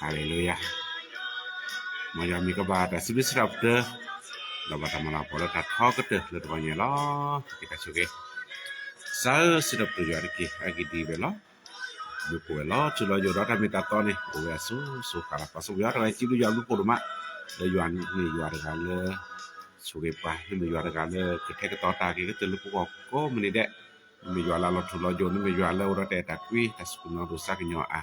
ဟါလ့လူယၤ, မ်ယွၤမ့ၢ်ကဘၣ်တၢ်စံးဘျုးစံးထီၣ်ပတြၢၤ, ဒီးဘၣ်တၢ်မၤလၤကပီၤလၢတၢ်ထီကတၢၢ်လၢတဂီၤညါလီၤ. က့ၤတၢ်ဆိၣ်ဂ့ၤ, ကစၢ်ဧၢ စံးထီၣ်ပတြၢၤယွၤတက့ၢ်. အဂ့ၢ်ဒ်အံၤဝဲလီၤ. ဒုးကိးဝဲလီၤ ထူလီၤယိာ်ဒီးတၢ်မ့ၢ်တၢ်တီန့ၣ် အိၣ်ဝဲအစိၤစိၤဃၣ်လီၤ. ပၢ်စီဆှံယွၤ တဂၤစံးဘျုးယွၤဘျုးဖှိၣ်ဒိၣ်မး လၢယွၤမ့ၢ်ယွၤတဂၤလၢ ဆိၣ်ဂ့ၤပှၤ, မ့ၢ်ယွၤတဂၤလၢကထဲကသီတၢ်က့ၤကတၢၢ်လၢပဂီၢ်ကိးမုၢ်နံၤဒဲး, မ့ၢ်ယွၤလၢအလီၤထူလီၤယိာ်, မ့ၢ်ယွၤလၢအိၣ်ဒီးတၢ်အဲၣ်တၢ်ကွံ တၢ်စူၢ်ကညီၤဒိၣ်ဆါကညီၤအါ,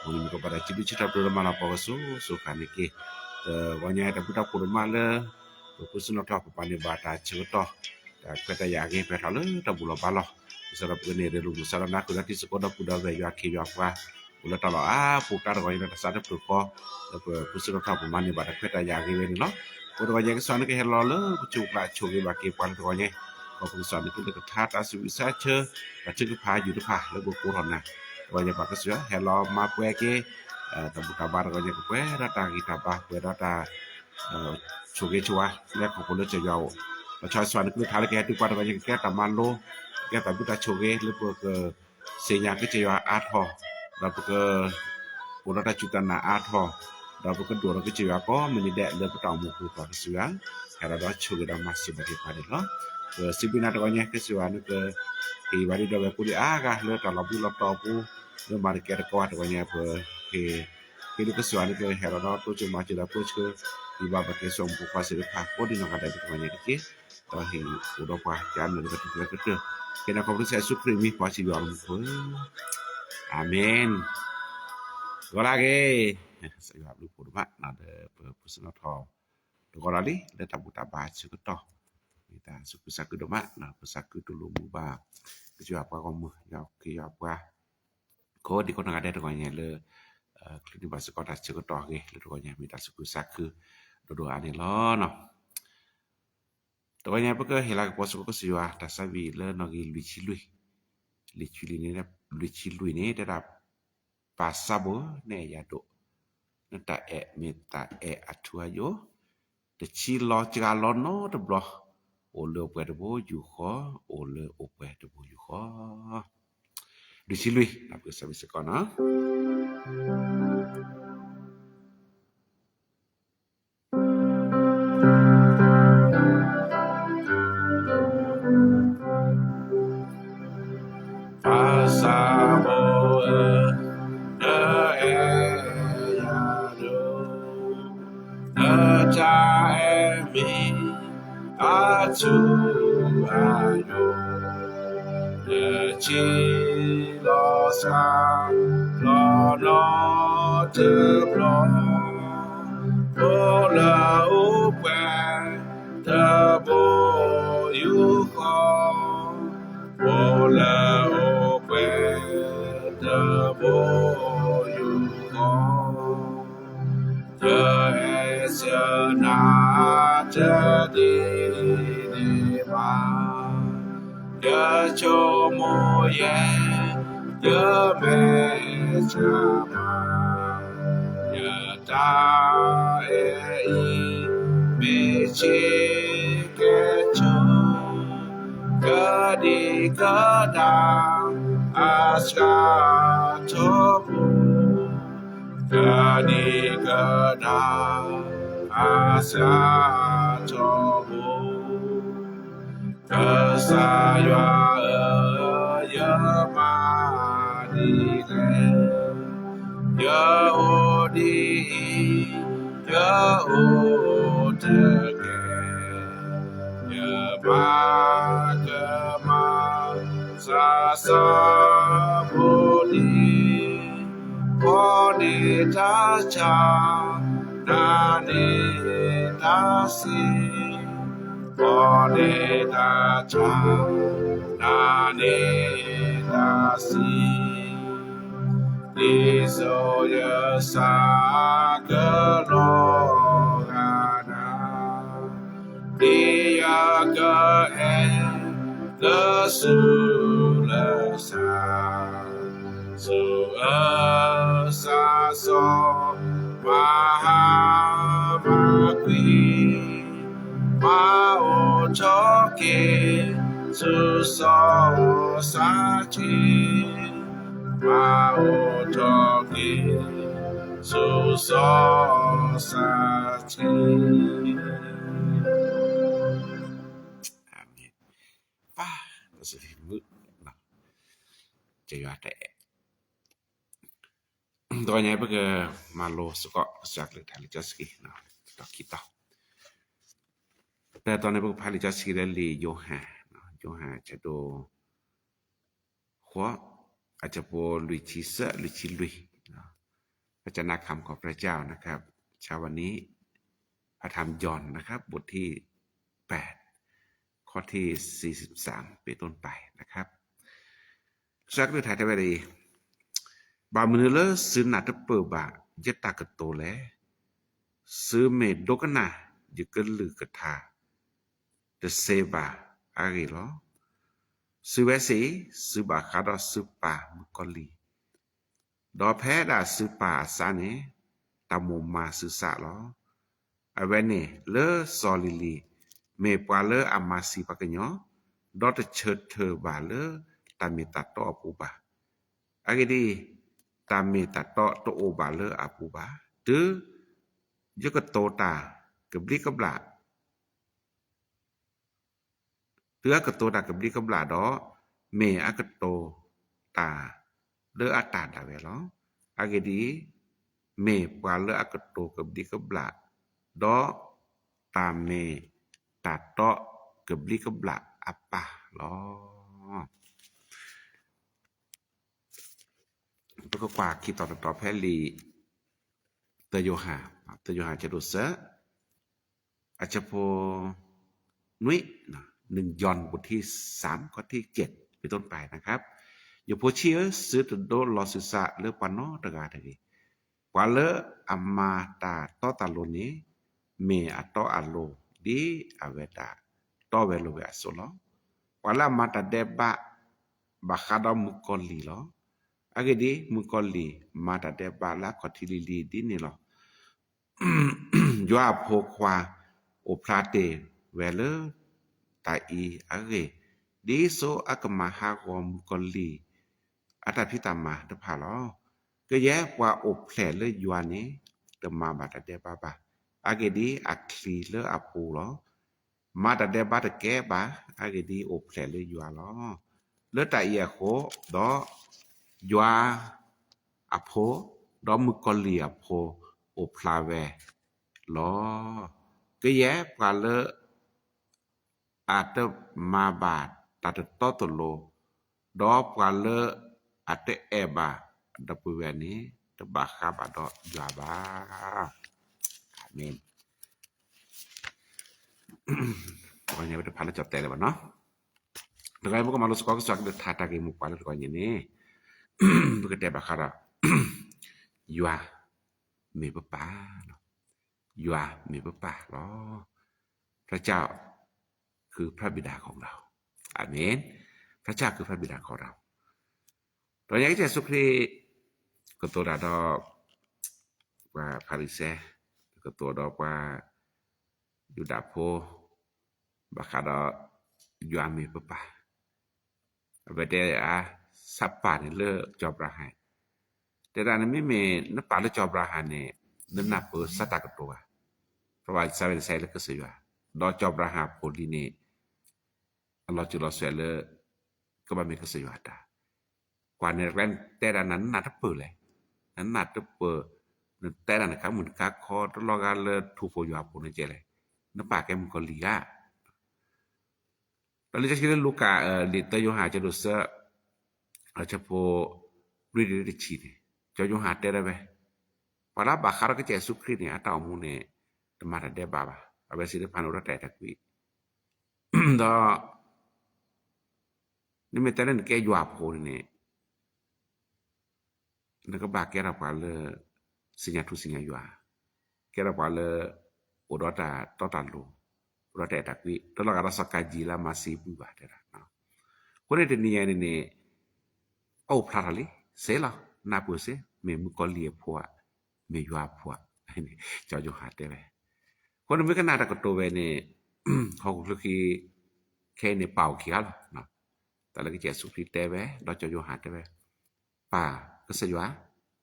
မ်နမ့ၢ်ကဘၣ်တၢ်စံးဘျုးစံးထီၣ်ပတြၢၤလၢမၤလၤကပီၤက့ၤစိၤစိၤဃၣ်န့ၣ်တက့ၢ်. တဂီၤညါတၢ်ဘျုးတၢ်ဖှိၣ်ဒိၣ်မးလၢ ပဖုစံနီၣ်ထီၣ် ပပာ်န့ၢ်ဘၣ်တၢ်ဆၢကတီၢ် တၢ်ခွဲးတၢ်ယာ်အဂ့ၤ ပဟဲထီၣ်လၢတၢ်ဘူၣ်လီၤဘါလီၤ. ဒ်သိးဒီးပကန့ၢ်ရ့လိာ်မုာ်စၢ်ဒီးနၢ်ဃုာ်ဒီးတံၤသကိးဒီပုၢ်ဒီဝဲၢ်ယွၤခ့ယွၤပှၤ အိၣ်လၢတၢ်လီၢ်အါပူၤ တၢ်တဂီၤညါလၢတၢ်သးတဖျၢၣ်ဃီ လၢပဖုစံနီၣ်ထီၣ် ပမၤန့ၢ်ဘၣ်တၢ်ခွဲးတၢ်ယာ်အဂ့ၤဝဲန့ၣ်လီၤ. အဃိတဂီၤညါကစၢ်ယွၤန့ၣ်ကဟဲလီၤလၢပစုပူၤကျါ ဆိၣ်ဂ့ၤဘၣ်က့ၤပှၤလၢတဂီၤညါ, ခီဖျိကစၢ်ယွၤန့ၣ် ကလုၢ်ကထါ တၢ်ဆူးဝံၣ်ဆါဆၢ တၢ်ထုကဖၣ်ယုၢ်တဖၣ်လၢပကိးထီၣ်နၤ, တဂီၤညါပၢ်ကစၢ်ယွၤ ဟဲလီၤမၤပှဲၤက့ၤ တၢ်ဘူၣ်တၢ်ဘါတဂီၤညါ ကပှဲၤဒီးတၢ်ဂံၢ်တၢ်ဘါ ပှဲၤဒီးတၢ် ဆိၣ်ဂ့ၤဆိၣ်ဝါ လၢဟီၣ်ခိၣ်လၢကစၢ်ယွၤအိၣ်, ဒီးကစၢ်ယွၤန့ၣ် ကလုၢ်ကထါလၢကဟဲတုၤပှၤတဂီၤညါ ကကဲတၢ်မၤလိ, ကကဲတၢ်ဘျုးတၢ်ဆိၣ်ဂ့ၤ လၢပကသ့ၣ်ညါကစၢ်ယွၤအါထီၣ်, ဒီးပက အိၣ်ဒီးတၢ်စူၢ်တၢ်နာ်အါထီၣ်, ဒီးပကဒိၣ်ထီၣ်ကစၢ်ယွၤကိးမုၢ်နံၤဒဲး လၢပတၢ်အိၣ်မူပူၤ ပၢ်ကစၢ်ယွၤ ဟဲလီၤဒီးဆိၣ်ဂ့ၤဒီးမၤစၢၤဘၣ်က့ၤပှၤန့ၣ်လီၤ. ပစံးဘျုးနၤတဂီၤညါ ကစၢ်ယွၤန့ၣ်က ဟ့ၣ်ဝဲဒၣ်ဒီးဝဲၢ်ကိးဒံးအါဂၤလၢတၢ်လီၤဘှံးလီၤတီၤအပူၤ လၢမၤတကဲတကီတဂီၤညါ ပဟ့ၣ် ဟ့ၣ်ဒုးကစၢ်ယွၤန့ၣ်ကဟဲလီၤဒီးတိစၢၤမၤစၢၤဒီးပၢဆှၢ ဒံးဘၣ်ဘၣ်က့ၤစိာ်မူဖိခွါသ့ၣ်တဖၣ် ကိးဒံးနီၢ်ဂၤဒဲးတဂီၤညါတက့ၢ်. ဒီးဟ့ၣ်အိၣ်ဒီးပှၤကနၢၤလၢတၢ်ထူၣ်ဖျဲးကတၢၢ် ကဲန့ၣ်ခီဖျိကစၢ်ယ့ၣ်ၡူးခရံာ်မံၤ ပၢ်စံးယွၤလၢမူခိၣ်ဧၢ, အၤမ့ၣ်. ဂီၤလၢအဂ့ၤ, ကစၢ်ယွၤဘျုးဖှိၣ်ဒိၣ်မး ဒီးပဖုစံနီၣ်ထီၣ် တဂီၤလီၤလံ လၢတၢ်ဘူၣ်တၢ်ဘါဆၢကတီၢ် မ့ၢ်တၢ်သူၣ်ခုသးခုဒိၣ်မး ပသးခုတူၢ်လိာ်မုာ်ဘၣ် ကစၢ်ယွၤပှၤဂီၢ်မုၢ် ယွၤခ့ယွၤပှၤ ကိးဒံးကိးနီၢ်ဂၤဒဲးတဂီၤညါလၢ ချုးန့ၢ်ဘၣ်စ့ၢ်ကီးတၢ်ဆၢကတီၢ်အဂ့ၤ လၢတဂီၤညါမ့ၢ်တၢ်သူၣ်ခုသးခု ဒိၣ်ဒိၣ်အါန့ၣ်လီၤ. တဂီၤညါပကဟ့ၣ်လၤကပီၤစ့ၢ်ကီးကစၢ်ယွၤ တၢ်သးဝံၣ်လၢနီၣ်ဂံၢ်လွံၢ်ဆံလွံၢ်, လွံၢ်ဆံလွံၢ်န့ၣ် လွံၢ်ဆံလွံၢ်န့ၣ် တဲဒၣ် ပၢ်သးဘိၣ်ဧၢ နအဲၣ်ယၤဒိၣ်, နတၢ်အဲၣ်မ့ၢ်တၢ်အဲၣ်အထူအယိာ်, တဆံးလီၤစှၤလီၤနီတဘျီ, အိၣ်လၢအိၣ်ပှဲၤတဘိယူၢ်ဃီ, အိၣ်လၢအိၣ်ပှဲၤတဘိယူၢ်ဃီ. လွံၢ်ဆံလွံၢ် ပကစၢ်မ့ၢ်စ့ၢ်ကီးနီၤ ပၢ်သးဘိၣ်ဧၢ, နအဲၣ်ယၤဒိၣ်, နတၢ်အဲၣ်မ့ၢ်အထူအယိာ်, တဆံးလီၤစှၤလီၤနီတဘျီ, အိၣ်လၢအိၣ်ပှဲၤ တဘိယူၢ်ဃီ, အိၣ်လၢအိၣ်ပှဲၤ တဘိယူၢ်ဃီ, ယအဲၣ်ဆၢနၤတဒ်န့ၣ်ဘၣ်, ယဆိကမိၣ်ယဲ ယမဲာ်ဆှးမး, ယ တၢ်အဲၣ်အံၤ မ့ၢ်ဆံးကဲဆိ, ကဒံကဒါ အစှၤထီဘိ, ကနံၣ်ကဒါ အစှၤထီဘိ, ကစၢ်ယွၤဧၢ, ယမၤဒ်လဲၣ်, ယအိၣ်ဒ်အံၤ, ယအိၣ်တက့ၢ်, ယမၤကမၣ် စၢ်စီၤဘိဒံ, ဖီန့ၢ်တၢ်ဆါ, နၤန့ၢ်တၢ်ဆံး, ဖီန့ၢ်တၢ်ဆါ, နၤန့ၢ်တၢ်ဆံး, ဒ်သိးယစၢ်ကလီၤဂာ်နၤ ဒ်ယကအဲၣ်လၢဆူးလၢစၢ်, ဆူအၢစီၤစီၤ မၤဟါမၤကွံာ်, မၤအိၣ်ထီၣ်က့ၤ ဆူစီၤစၢ်ထံ, မၤအိၣ်ထီၣ်က့ၤ ဆူစီၤစၢ်ထံ. အၤမ့ၣ်. ပၢ်, တၢ်စံးမုာ်, ကယွၤတအဲၣ် တဂီၤညါပကမၤလိစ့ၢ်ကီး ကစၢ်ကလုၢ်ကထါလံာ်စီဆှံ, တတီခံတီၤ, တၢ်တီန့ၣ် ပကဖးလံာ်စီဆှံလၢလံာ်ယိၤဟၣ်, ယိၤဟၣ်ဆၢဒိၣ် ဃိး, အဆၢဖိလွံၢ်ဆံသၢ လွံၢ်ဆံလွံၢ်, พระเจ้านาคำของพระเจ้านะครับ เช้าวันนี้ พระธรรมยอห์นนะครับ บทที่แปด ข้อที่สี่สิบสาม เป็นต้นไปนะครับ ကစၢ်ကလုၢ်ကထါတဲဝဲဒ်အံၤ, ဘၣ်မနုၤလၢသုနၢ်တပၢၢ်ဘၣ်ယတၢ်ကတိၤလဲၣ်. သုမ့ၢ်ဒိကနၣ်ယကလုၢ်ကထါ တစ့ဘၣ်အဂ့ၢ်လီၤ. စံးဝဲစ့ၢ်, သုဘၣ်ဃးဒီးသုပၢ်မုၣ်ကီၤလံၢ်, ဒီးဖဲဒၣ်သုပၢ်အစးန့ၣ် တၢ်မိၣ်မၤသုသးလီၤ. အဝဲန့ၣ်လၢစီၤလံၤလံၤ မ့ၢ်ပှၤလၢအမၤသံပှၤကညီ, ဒီးတဆၢထၢၣ်ဘၣ်လၢတၢ်မ့ၢ်တၢ်တီအပူၤဘၣ်. အဂ့ၢ်ဒ်အံၤ, တၢ်မ့ၢ်တၢ်တီတအိၣ်ဘၣ်လၢအပူၤဘၣ်. တုၤယကတိၤတၢ်ကဘျံးကဘျၣ် တုၤအကတိၤတၢ်ကဘျံးကဘျၣ်ဒီး, မ့ၢ်အကတိၤတၢ်လၢအတၢ်ဒၣ်ဝဲလီၤ. အဂ့ၢ်ဒ်အံၤ, မ့ၢ်ပှၤလၢအကတိၤကဘျံးကဘျၣ်, ဒီးတၢ်မ့ၢ်တၢ်တီကဘျံးကဘျၣ်အပၢ်လီၤ. ပကကွၢ်ခံတီၤတတီၤဖဲလံာ် သၢယိၤဟၣ်, သၢယိၤဟၣ်ဆၢဒိၣ်သၢ, အဆၢဖိနွံ, หนึ่งยอห์นบทที่สาม ข้อที่เจ็ด เป็นต้นไปนะครับ ယဖိဆံးဧၢ, သုတဒိးလီၤသုသးလၢပှၤနီတဂၤတဂ့ၤ. ပှၤလၢအမၤတၢ်တီတၢ်လိၤန့ၣ် မ့ၢ်အတီအလိၤ ဒ်အဝဲဒၣ်တီဝဲလိၤဝဲအသိးလီၤ. ပှၤလၢအမၤတၢ်ဒဲးဘး ဘၣ်ဃးဒီးမုၣ်ကီၤလံၢ်လီၤ. အဂ့ၢ်ဒ်အံၤ, မုၣ်ကီၤလံၢ်မၤတၢ်ဒဲးဘးလၢအခီၣ်ထံးလံၤလံၤဒ်န့ၣ်လီၤ. ယွၤအဖိခွါအိၣ်ဖျါတ့ၢ်ဝဲလၢတၢ်အံၤအဂ့ၢ်, ဒ်သိးအကမၤဟးဂီၤမုၣ်ကီၤလံၢ် အတၢ်ဖံးတၢ်မၤတဖၣ်လီၤ. ကယဲၢ်ပှၤအိၣ်ဖျဲၣ်လၢယွၤန့ၣ် တမၤဘၣ်တၢ်ဒဲးဘးဘၣ်. အဂ့ၢ်ဒ်အံၤ, အချံလၢအပူၤလီၤ. မၤတၢ်ဒဲးဘးတကဲဘၣ်. အဂ့ၢ်ဒ်အံၤ, အိၣ်ဖျဲၣ်လၢယွၤလီၤ. လၢတၢ်အံၤအဃိဒီး, ယွၤအဖိ, ဒီးမုၣ်ကီၤလံၢ်အဖိ အိၣ်ဖျါဝဲလီၤ. ကယဲၢ်ပှၤလၢ အတမၤဘၣ်တၢ်တတီတလိၤ, ဒီးပှၤလၢအတအဲၣ်ဘၣ်ဒီပုၢ်ဝဲၢ်န့ၣ် တဘၣ်ဃးဘၣ်ဒီးယွၤဘၣ်. အၤမ့ၣ်. တဂီၤညါပတဖးလၢကၠီၣ်တဲာ်လၢၤဘၣ်နီၤ. တဂီၤညါပကမၤလိစ့ၢ်ကီးကစၢ်ကလုၢ်ကထါတၢ်ဂ့ၢ်မိၢ်ပှၢ်လၢတဂီၤညါန့ၣ်, ပကတဲဘၣ်ဃးဒီး ယွၤမ့ၢ်ပပၢ်လီၤ. ယွၤမ့ၢ်ပပၢ်လီၤ. พระเจ้าคือพระบิดาของเรา. อาเมน. พระเจ้าคือพระบิดาของเรา. ဒီးညါက့ၤကစၢ်ယ့ၣ်ၡူးခရံာ် ကတိၤတၢ်ဒီး ပှၤဖၤရံၤၡဲ, ကတိၤဒီးပှၤယူဒၤဖိ ဘၣ်ဃးဒီး ယွၤမ့ၢ်ပပၢ်. အဝဲတဲဧါ, စးပာ်န့ၣ်လၢကၠီၤအၤဘြၤဟၣ် တဲဒၣ်နမ့မ့ၢ်နပာ်လၢကၠီၤအၤဘြၤဟၣ်န့ၣ် နနၢ်ပၢၢ်ဆၢတၢ်ကတိၤဘၣ်. ပဘၣ်စးဝဲန့ၣ်စးလၢကစၢ်ယွၤ, ဒီးကၠီၤအၤဘြၤဟၣ်ဖိလံၤန့ၣ် အလီၤစၢၤလီၤသွဲၣ်လၢ ကဘၣ်မ့ၢ်ကစၢ်ယွၤအတၢ် ကွၢ်န့ၣ်ကျဲတဲဒၣ်နၤ နနၢ်တပၢၢ်လဲၣ်, နနၢ်တပၢၢ်, နတဲဒၣ်နကါမုၣ်နကါခီ တလီၤဂာ်လၢထူၣ်ဖိယွၤဖိန့ၣ်ကဲလဲၣ်, နပာ်ကဲမုၣ်ကီၤလံၢ်ဧါ. ဒီးလံာ်စီဆှံလၢလူၤကၣ် လံာ်သၢယိၤဟၣ် အဆၢဒိၣ်သၢ အဆၢဖိ လွံၢ်တဆံန့ၣ် ကၠီၤယိၤဟၣ်တဲဒၣ်ဝဲ, ပှၤလၢအဘၣ်ဃးဒီးကစၢ်ယ့ၣ်ၡူးခရံာ်န့ၣ် အတၢ်အိၣ်မူန့ၣ် တမၤတၢ်ဒဲးဘးဘၣ်, အဝဲသ့ၣ်တဖၣ်န့ၣ်အိၣ်ဒီးတၢ်အဲၣ်တၢ်ကွံ, ဒီး နမ့ၢ်တဲလၢနကဲယွၤအဖိန့ၣ်န့ၣ် နကဘၣ်ကဲထီၣ်ပှၤလၢ သ့ၣ်ညါထူသ့ၣ်ညါယွၤ, ကဲထီၣ်ပှၤလၢ အိၣ်ဒီးတၢ်တီတၢ်လိၤ, အိၣ်ဒီးတၢ်အဲၣ်တၢ်ကွံ, တလီၤဂာ်ဒီးစီၤကၤယံၤလၢအမၤစ့အဘုၣ်ဘၣ်တဲဒၣ်. အဃိန့ၣ်တနံၤညါန့ၣ်န့ၣ် အအိၣ်ဖျါထီၣ်လံ, စ့လီၤ, နၢ်ပၢၢ်စ့, မ့ၢ်မုၣ်ကီၤလံၢ်အဖိဧါ, မ့ၢ်ယွၤအဖိဧါ, ကၠီၤယိၤဟၣ်တဲဝဲ. အဃိန့ၣ်မ့ၢ်ကနၣ်တၢ်ကတိၤဝဲန့ၣ် ဟီၣ်ခိၣ်ချၢဃံ ခဲအံၤန့ၣ် ပာ်အီၤခံဂၤလီၤ. တၢ်လၢကစၢ်ယ့ၣ်ၡူးခရံာ်တဲဝဲ ဒီးကၠီၤယိၤဟၣ်တဲဝဲ ပၢ်ကစၢ်ယွၤ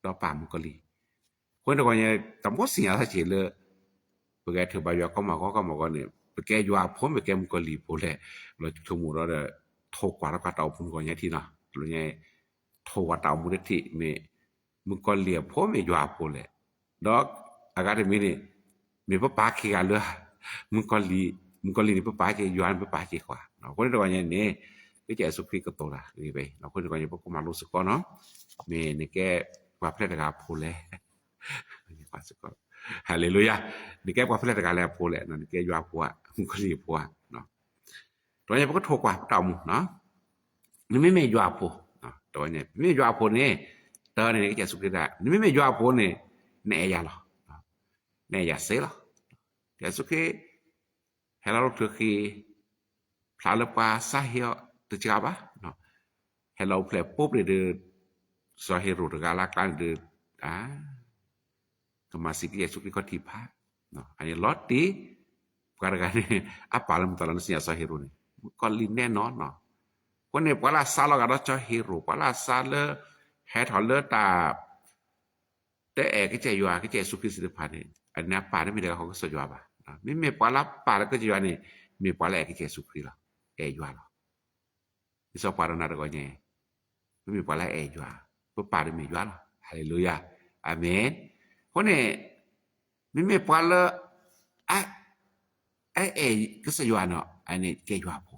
ဒီးပၢ်မုၣ်ကီၤလံၢ်. အဃိန့ၣ်တဂီၢ်ညါ တၢ်မိၣ်သ့ၣ်ညါလီၤစ့ၢ်လၢ ပကထုးဘၣ်ယွၤကီမီၤကီကီမီၤကီန့ၣ် ပကဲယွၤအဖိ ပကဲမုၣ်ကီၤလံၢ်အဖိလဲၣ်, လီၤဆိကမိၣ်ဒီး ထိၣ်ကွၢ်လၢပှၤတၢ်အိၣ်မူတဂီၢ်ညါထံၣ်နီၤ, လၢညါ ထိၣ်ကွၢ်တၢ်အိၣ်မူတထံၣ် မ့ၢ်မုၣ်ကီၤလံၢ်အဖိ မ့ၢ်ယွၤအဖိလဲၣ်. ဒီးအဂၤတမံၤန့ၣ် မ့ၢ်ပပၢ်ခံဂၤလၢ မုၣ်ကီၤလံၢ်, မုၣ်ကီၤလံၢ်န့ၣ် ပပၢ်က့ၤ ယွၤန့ၣ် ပပၢ်က့ၤကွၢ်. အဃိန့ၣ်တဂီၢ်ညါန့ၣ် ကစၢ်ယ့ၣ်ၡူးခရံာ်ကတိၤတၢ်ဂ့ၢ်ဝဲအံၤ. အဃိန့ၣ်တဂီၢ်ညါ ပကမၤလိစ့ၢ်ကီးနီၤ, မ့ၢ်နကဲပှၤဖဲလဲၣ်တဂၤအဖိလဲၣ်. ဟါလ့လူယၤ, နကဲပှၤဖဲလဲၣ်တဂၤလၢအဖိလဲၣ်, နကဲယွၤအဖိဧါ, မုၣ်ကီၤလံၢ်အဖိဧါ. တဂီၢ်ညါ ပကထိၣ်ကွၢ်ပတၢ်အိၣ်မူနီၤ, နမ့မ့ၢ်ယွၤအဖိ, တဂီၢ်ညါ မ့မ့ၢ်ယွၤအဖိန့ၣ် တၢ်န့ၣ် ကစၢ်ယ့ၣ်ၡူးခရံာ်ဒၣ် နမ့မ့ၢ်ယွၤအဖိန့ၣ် နအဲၣ်ယၤလီၤ, နအဲၣ်ယၤစ့လီၤ. ကစၢ်ယ့ၣ်ၡူးခရံာ် ဟဲလီၤလၢချၢဃံ ဖျါလၢပှၤစါဟ့အီၤတစှၤဘၣ်, ဟဲလီၤအိၣ်ဖျဲၣ်ပိၢ်ပျ့ၤဒီး စီၤဟ့ရိၣ်တဂၤလၢအကျါန့ၣ်ဒီး ကမၤစံးကစၢ်ယ့ၣ်ၡူးခရံာ်ခီၣ်ထံးဖး, အန့ၣ်လီၤတံၢ် ပှၤတဂၤန့ၣ် အပာ်လၢမုၢ်သီလၢနစံၣ်ညီၣ်စီၤဟ့ရိၣ်န့ၣ် မုၣ်ကီၤလံၢ်နဲၣ်နီၢ်နီၢ်. အဃိန့ၣ် ပှၤလၢအစါလီၤဂာ်ဒီးစီၤဟ့ရိၣ် ပှၤလၢအစါလၢ ဟဲထီၣ်လၢတၢ် တအဲၣ်ကစၢ်ယွၤ ကစၢ်ယ့ၣ်ၡူးခရံာ်သ့ၣ်တဖၣ်န့ၣ် အန့ၣ်အပၢ်တမ့ၢ်တဂၤဃီကစၢ်ယွၤဘၣ်. မ့မ့ၢ်ပှၤလၢအပာ်လၢကစၢ်ယွၤန့ၣ် မ့ၢ်ပှၤလၢအဲၣ်ကစၢ်ယ့ၣ်ၡူးခရံာ်လီၤ, အဲၣ်ယွၤလီၤ. ဒ်သိးပှၤဒီးနၤတဂီၢ်ညါ မ့မ့ၢ်ပှၤလၢအအဲၣ်ယွၤ, ပပၢ်တမ့ၢ်ယွၤလီၤ. ဟါလ့လူယၤ, အၤမ့ၣ်. အဃိန့ၣ် မ့မ့ၢ်ပှၤလၢ အအဲၣ်ကစၢ်ယွၤန့ၣ် အန့ၣ်ကဲယွၤအဖိ.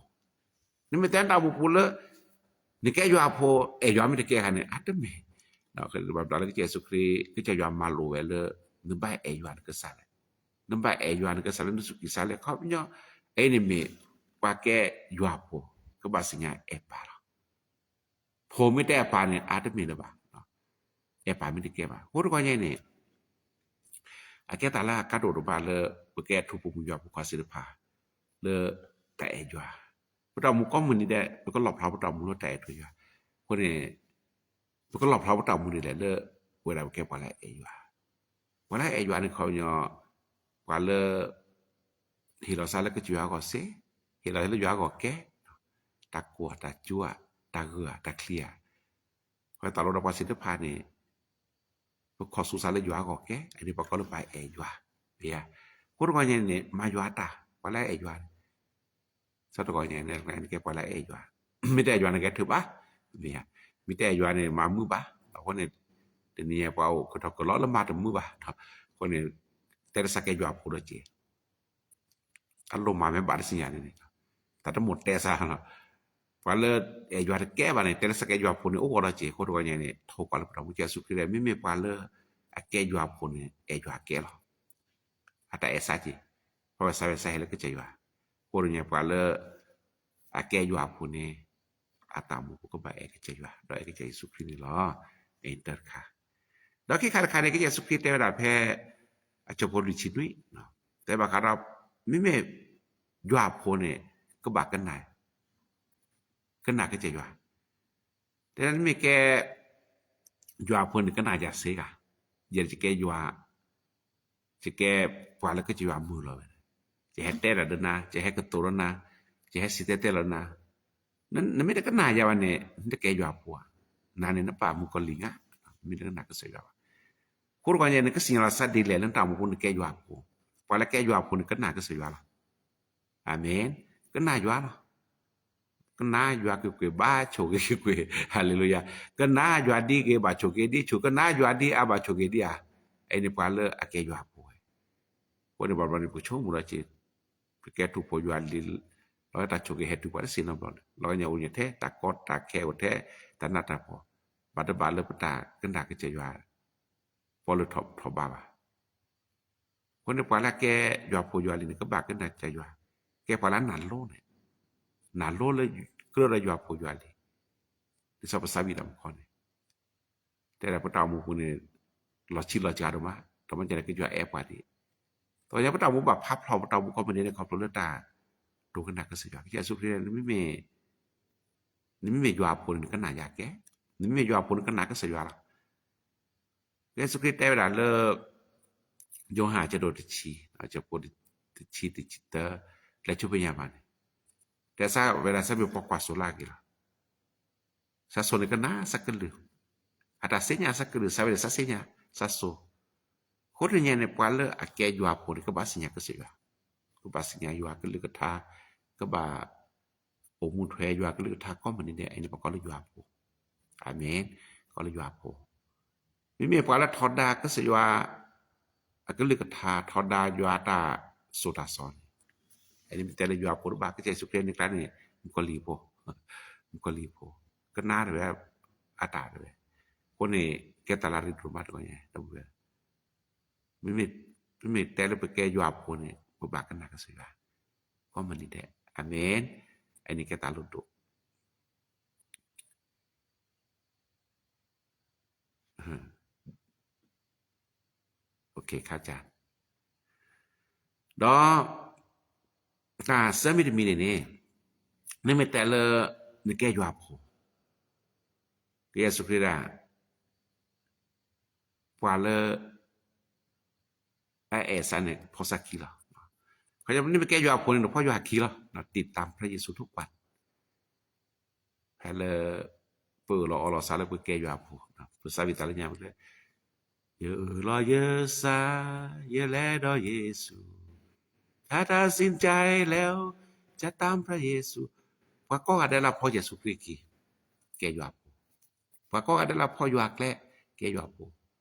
နမ့ၢ်တဲတၢ်အိၣ်မူပူၤလၢ နကဲယွၤအဖိ အဲၣ်ယွၤမ့ၢ်တကဲခါန့ၣ် အတမ့ၢ်. ဘၣ်ဘျီလၢကစၢ်ယ့ၣ်ၡူးခရံာ် ကစၢ်ယွၤမၤလိာ်ဝဲလၢ နဘၣ်အဲၣ်ယွၤနကစၢ်လဲၣ်, နဘၣ်အဲၣ်ယွၤနကစၢ်လၢနသူၣ်ကံၢ်သးလဲ ခီပညီ, အအံၤန့ၣ်မ့ၢ် ပှၤကဲယွၤအဖိ ကဘၣ်သ့ၣ်ညါအဲၣ်ပၢ်လီၤ. ဖိမ့ၢ်တအဲၣ်ပၢ်န့ၣ် အါတမ့ၢ်လၢၤဘၣ်, အဲၣ်ပၢ်မ့ၢ်တကဲဘၣ်. အဃိတဂီၢ်ညါန့ၣ် အကဲတၢ်လၢအကါဒိၣ်တဘၣ်လၢ ပကဲထူဖိမုၣ်ယွၤဖိခွါသ့ၣ်တဖၣ် လၢတၢ်အဲၣ်ယွၤ, ပတၢ်အိၣ်မူကိးမုၢ်နံၤဒဲး ပကလီၣ်ဖျါပတၢ်အိၣ်မူလၢတၢ်အဲၣ်ယွၤ. အဃိန့ၣ် ပကလီၣ်ဖျါပတၢ်အိၣ်မူဒ်လဲၣ် လၢပဝဲဒၣ်ပကဲပှၤလၢအအဲၣ်ယွၤ, ပှၤလၢအအဲၣ်ယွၤန့ၣ်ခီပညီ ပှၤလၢ ဟ့ၣ်လီၤသးလၢကစၢ်ယွၤအဂီၢ်စ့, ဟ့ၣ်လီၤသးလၢယွၤအဂီၢ်ကဲ, တၢ်ကိၢ်တၢ်ကၠိ တၢ်ဂၢၢ်တၢ်ချံဧါ, ပှၤတၢ်လိၣ်ဒီးပှၤသ့ၣ်တဖၣ်န့ၣ် ပခီၣ်ဆူၣ်သးလၢယွၤအဂီၢ်ကဲ, အန့ၣ်ပှၤကိးလၢပှၤအဲၣ်ယွၤ, မ့ၢ်ဧါ. အဃိတဂီၢ်ညါန့ၣ် မၤယွၤတၢ် ပှၤလၢအအဲၣ်ယွၤန့ၣ် ဆၢတဂီၢ်ညါန့ၣ် နကဲပှၤလၢအအဲၣ်ယွၤ, မ့ၢ်တအဲၣ်ယွၤန့ၣ် ကဲထုးဘၣ်, မ့ၢ်ဧါ. မ့ၢ်တအဲၣ်ယွၤန့ၣ် မၤမုာ်ဘၣ်. အဃိန့ၣ် တနံၤညါပှၤအိၣ်ကထီၣ်ကလီလၢမၤတမုာ်ဘၣ်. အဃိန့ၣ် တဲတစၢ်ကဲယွၤဖိဒီးက့ၤ အလိၣ်မၤမ့ၢ်ဘၣ်တစံၣ်ညါန့ၣ်န့ၣ် တၢ်တမိၣ်တဲစၢ်လီၤ. ပှၤလၢအဲၣ်ယွၤတကဲဘၣ်န့ၣ် တဲလၢစကဲယွၤဖိန့ၣ် အိၣ်ဂီၤဒီးက့ၤ. အဃိတဂီၢ်ညါန့ၣ် ထိၣ်ကွၢ်လၢပတၢ်မူကစၢ်ယ့ၣ်ၡူးခရံာ်ဒီး မ့မ့ၢ်ပှၤလၢအကဲယွၤဖိန့ၣ် အဲၣ်ယွၤကဲလီၤ. အတၢ်အဲၣ်စၢ်က့ၤ ပဝဲစၢ်ဝဲစၢ်ဟဲလၢကစၢ်ယွၤ. အဃိတဂီၢ်ညါ ပှၤလၢအကဲယွၤဖိန့ၣ် အတၢ်အိၣ်မူပူၤကဘၣ်အဲၣ်ကစၢ်ယွၤ ဒီးအဲၣ်ကစၢ်ယ့ၣ်ၡူးခရံာ်န့ၣ်လီၤ. အတၢ်တခါ ဒီးခံခါတခါန့ၣ် ကစၢ်ယ့ၣ်ၡူးခရံာ်တဲဝဲဒၣ်ဖဲ အဆၢဖိလွံၢ်ဆံနွံ တဲဘၣ်ဃးဒီး မ့မ့ၢ်ယွၤအဖိန့ၣ် ကဘၣ်ကနၣ် ကနၣ်ကစၢ်ယွၤ. တဲဒၣ်နမ့ၢ်ကဲ ယွၤအဖိန့ၣ် ကနၣ်ယၤစ့ဂၤ, ယဲယကဲယွၤ, ယကဲပှၤလၢကစၢ်ယွၤမုာ်လီၤဝဲ, ယဟဲတဲတၢ်ဒီးနၤ, ယဟဲကတိၤဒီးနၤ, ယဟဲစံၣ်တဲၤတဲလီၤနၤ, နမ့ၢ်တကနၣ်ယၤဘၣ်န့ၣ် နတကဲယွၤအဖိဧါ, နၤန့ၣ်နပာ်မုၣ်ကီၤလံၢ်ဧါ. မ့ၢ်လၢကနၣ်ကစၢ်ယွၤဘၣ်. အဃိတခီညါ နကစံၣ်ညီၣ်လီၤစၢ်ဒ်လဲၣ်လၢနတၢ်အိၣ်မူပူၤ နကဲယွၤအဖိ, ပှၤလၢကဲယွၤအဖိန့ၣ် ကနၣ်ကစၢ်ယွၤလီၤ. အၤမ့ၣ်, ကနၣ်ယွၤလီၤ. ကနၣ်ယွၤကွ့ၢ်ကွ့ၢ် ဘၣ်ဆိၣ်ဂ့ၤကွ့ၢ်ကွ့ၢ်, ဟါလ့လူယၤ, ကနၣ်ယွၤဒ်ဂ့ၤ ဘၣ်ဆိၣ်ဂ့ၤဒ်ဆိၣ်, ကနၣ်ယွၤဒ်အါ ဘၣ်ဆိၣ်ဂ့ၤဒ်အါ, အအံၤန့ၣ်ပှၤလၢအကဲယွၤအဖိဝဲ. အဃိန့ၣ် ဘၣ်ဘျီန့ၣ် ပကဆိကမိၣ်ဒီးက့ၤ, ပကဲထူၣ်ဖိယွၤလံၤ, လီၤတၢ်ဆိၣ်ဂ့ၤဟဲတုၤပှၤတသ့နီတဘျီန့ၣ်, လီၤကညီအိၣ်ညါထဲတၢ်ကီတၢ်ခဲအိၣ်ထဲ, တၢ်နးတၢ်ဖှီၣ်, ဘၣ်တဘၣ်လၢပတၢ်ကနၣ်ကစၢ်ယွၤ ပီလၢထီၣ်ထီၣ်ဘးဘၣ်. အဃိန့ၣ် ပှၤလၢကဲယွၤဖိယွၤလံၤန့ၣ် ကဘၣ်ကနၣ်ကစၢ်ယွၤ, ကဲပှၤလၢနၢ်လိန့ၣ်, နၢ်လိလၢကြၢးဒီးယွၤဖိယွၤလံၤ, ဒ်သိးပစံးဘၣ်တၢ်မူခီန့ၣ်, တဲဒၣ်ပတၢ်အိၣ်မူပူၤန့ၣ် လီၤဆံးလီၤစှၤဒိၣ်မး, တမ့ၢ်ကဲက့ၤယွၤအဲၣ်ပှၤဒံး, တခီညါ ပတၢ်အိၣ်မူဘၣ်ဖးဖျိး ပတၢ်အိၣ်မူကိးမံၤဒဲးန့ၣ် ခီဖျိလၢတၢ်ဒိကနၣ်ကစၢ်ယွၤ, ကစၢ်ယ့ၣ်ၡူးခရံာ်, နမ့မ့ၢ်ယွၤအဖိန့ၣ် နကနၣ်ယၤကဲ, နမ့မ့ၢ်ယွၤအဖိန့ၣ် နကနၣ်ကစၢ်ယွၤလီၤ. ကစၢ်ယ့ၣ်ၡူးခရံာ်တဲဝဲဒၣ်လၢ ယိၤဟၣ်အဆၢဒိၣ်တဆံ, အဆၢဖိတဆံတဆံတၢ, ကျဲဆိဖဲညါဘၣ်န့ၣ်, တဲစၢ်ဝဲဒၣ် စၢ်မ့ၢ်ပှၤကွၢ်စိလၢအဂ့ၤလီၤ. စၢ်စိၤန့ၣ်ကနၣ်စၢ်ကလုၢ်, အတၢ်သ့ၣ်ညါစၢ်ကလုၢ်, စၢ်ဝဲဒၣ်စၢ်သ့ၣ်ညါစၢ်စိၤ. အဃိတနံၤညါန့ၣ် ပှၤလၢအကဲယွၤအဖိန့ၣ် ကဘၣ်သ့ၣ်ညါကစၢ်ယွၤ, ကဘၣ်သ့ၣ်ညါယွၤကလုၢ်ကထါ, ကဘၣ် အိၣ်မူထွဲယွၤကလုၢ်ကထါကိးမံၤဒဲးန့ၣ် အအံၤန့ၣ် ပကိးလၢယွၤအဖိ. အၤမ့ၣ်, ကိးလၢယွၤအဖိ. မ့မ့ၢ်ပှၤလၢထီဒါကစၢ်ယွၤ အကလုၢ်ကထါ, ထီဒါယွၤအတၢ်စိၤတၢ်စီန့ၣ်, အအံၤန့ၣ်မ့ၢ်တဲလၢယွၤအဖိတဘၣ်, ကစၢ်ယ့ၣ်ၡူးခရံာ်န့ၣ်ကျါန့ၣ် မုၣ်ကီၤလံၢ်ဖိ, မုၣ်ကီၤလံၢ်ဖိ, ကနၣ်တဝဲ, အတၢ်တဝဲ. အဃိန့ၣ် ကဲတၢ်လၢအရ့ဒိၣ်မးတဂီၢ်ညါ, မ့မ့ၢ်တဲလၢပကဲယွၤအဖိန့ၣ် ပဘၣ်ကနၣ်ကစၢ်ယွၤ ကိးမံၤဒဲး, အၤမ့ၣ်, အအံၤန့ၣ်ကဲတၢ်လိၣ်ဒိၣ် ဒီး တၢ်ဆၢမံၤတမံၤန့ၣ်န့ၣ်, နမ့ၢ်တဲလၢ နကဲယွၤအဖိ, ကစၢ်ယ့ၣ်ၡူးခရံာ်ဒၣ် ပှၤလၢ အအဲၣ်စၢ်န့ၣ် ဖီၣ်စၢ်ခံလီၤ. ခီဖျိနမ့ၢ်ကဲယွၤအဖိန့ၣ် နဖီၣ်ယွၤခံလီၤ, တိၣ်တၢ်ဖဲယ့ၣ်ၡူးထူၣ်ပှၢ် ဖဲလၢ ပအၢၣ်လီၤအီလီၤစၢ်လၢပကဲယွၤအဖိ, ပစံးဘၣ်တၢ်လၢညါလၢ ယအၢၣ်လီၤယစၢ်, ယလဲၤဒီးယ့ၣ်ၡူး, တၢ်တၢ်စံၣ်တဲၤလဲၤ, ယတၢ်ဖဲယ့ၣ်ၡူး, ပှၤကိးဂၤဒဲးလၢအဖီၣ်ကစၢ်ယ့ၣ်ၡူးခရံာ်ခံ, ကဲယွၤအဖိ, ပှၤကိးဂၤဒဲးလၢအဖီၣ်ယွၤကျဲ, ကဲယွၤအဖိ.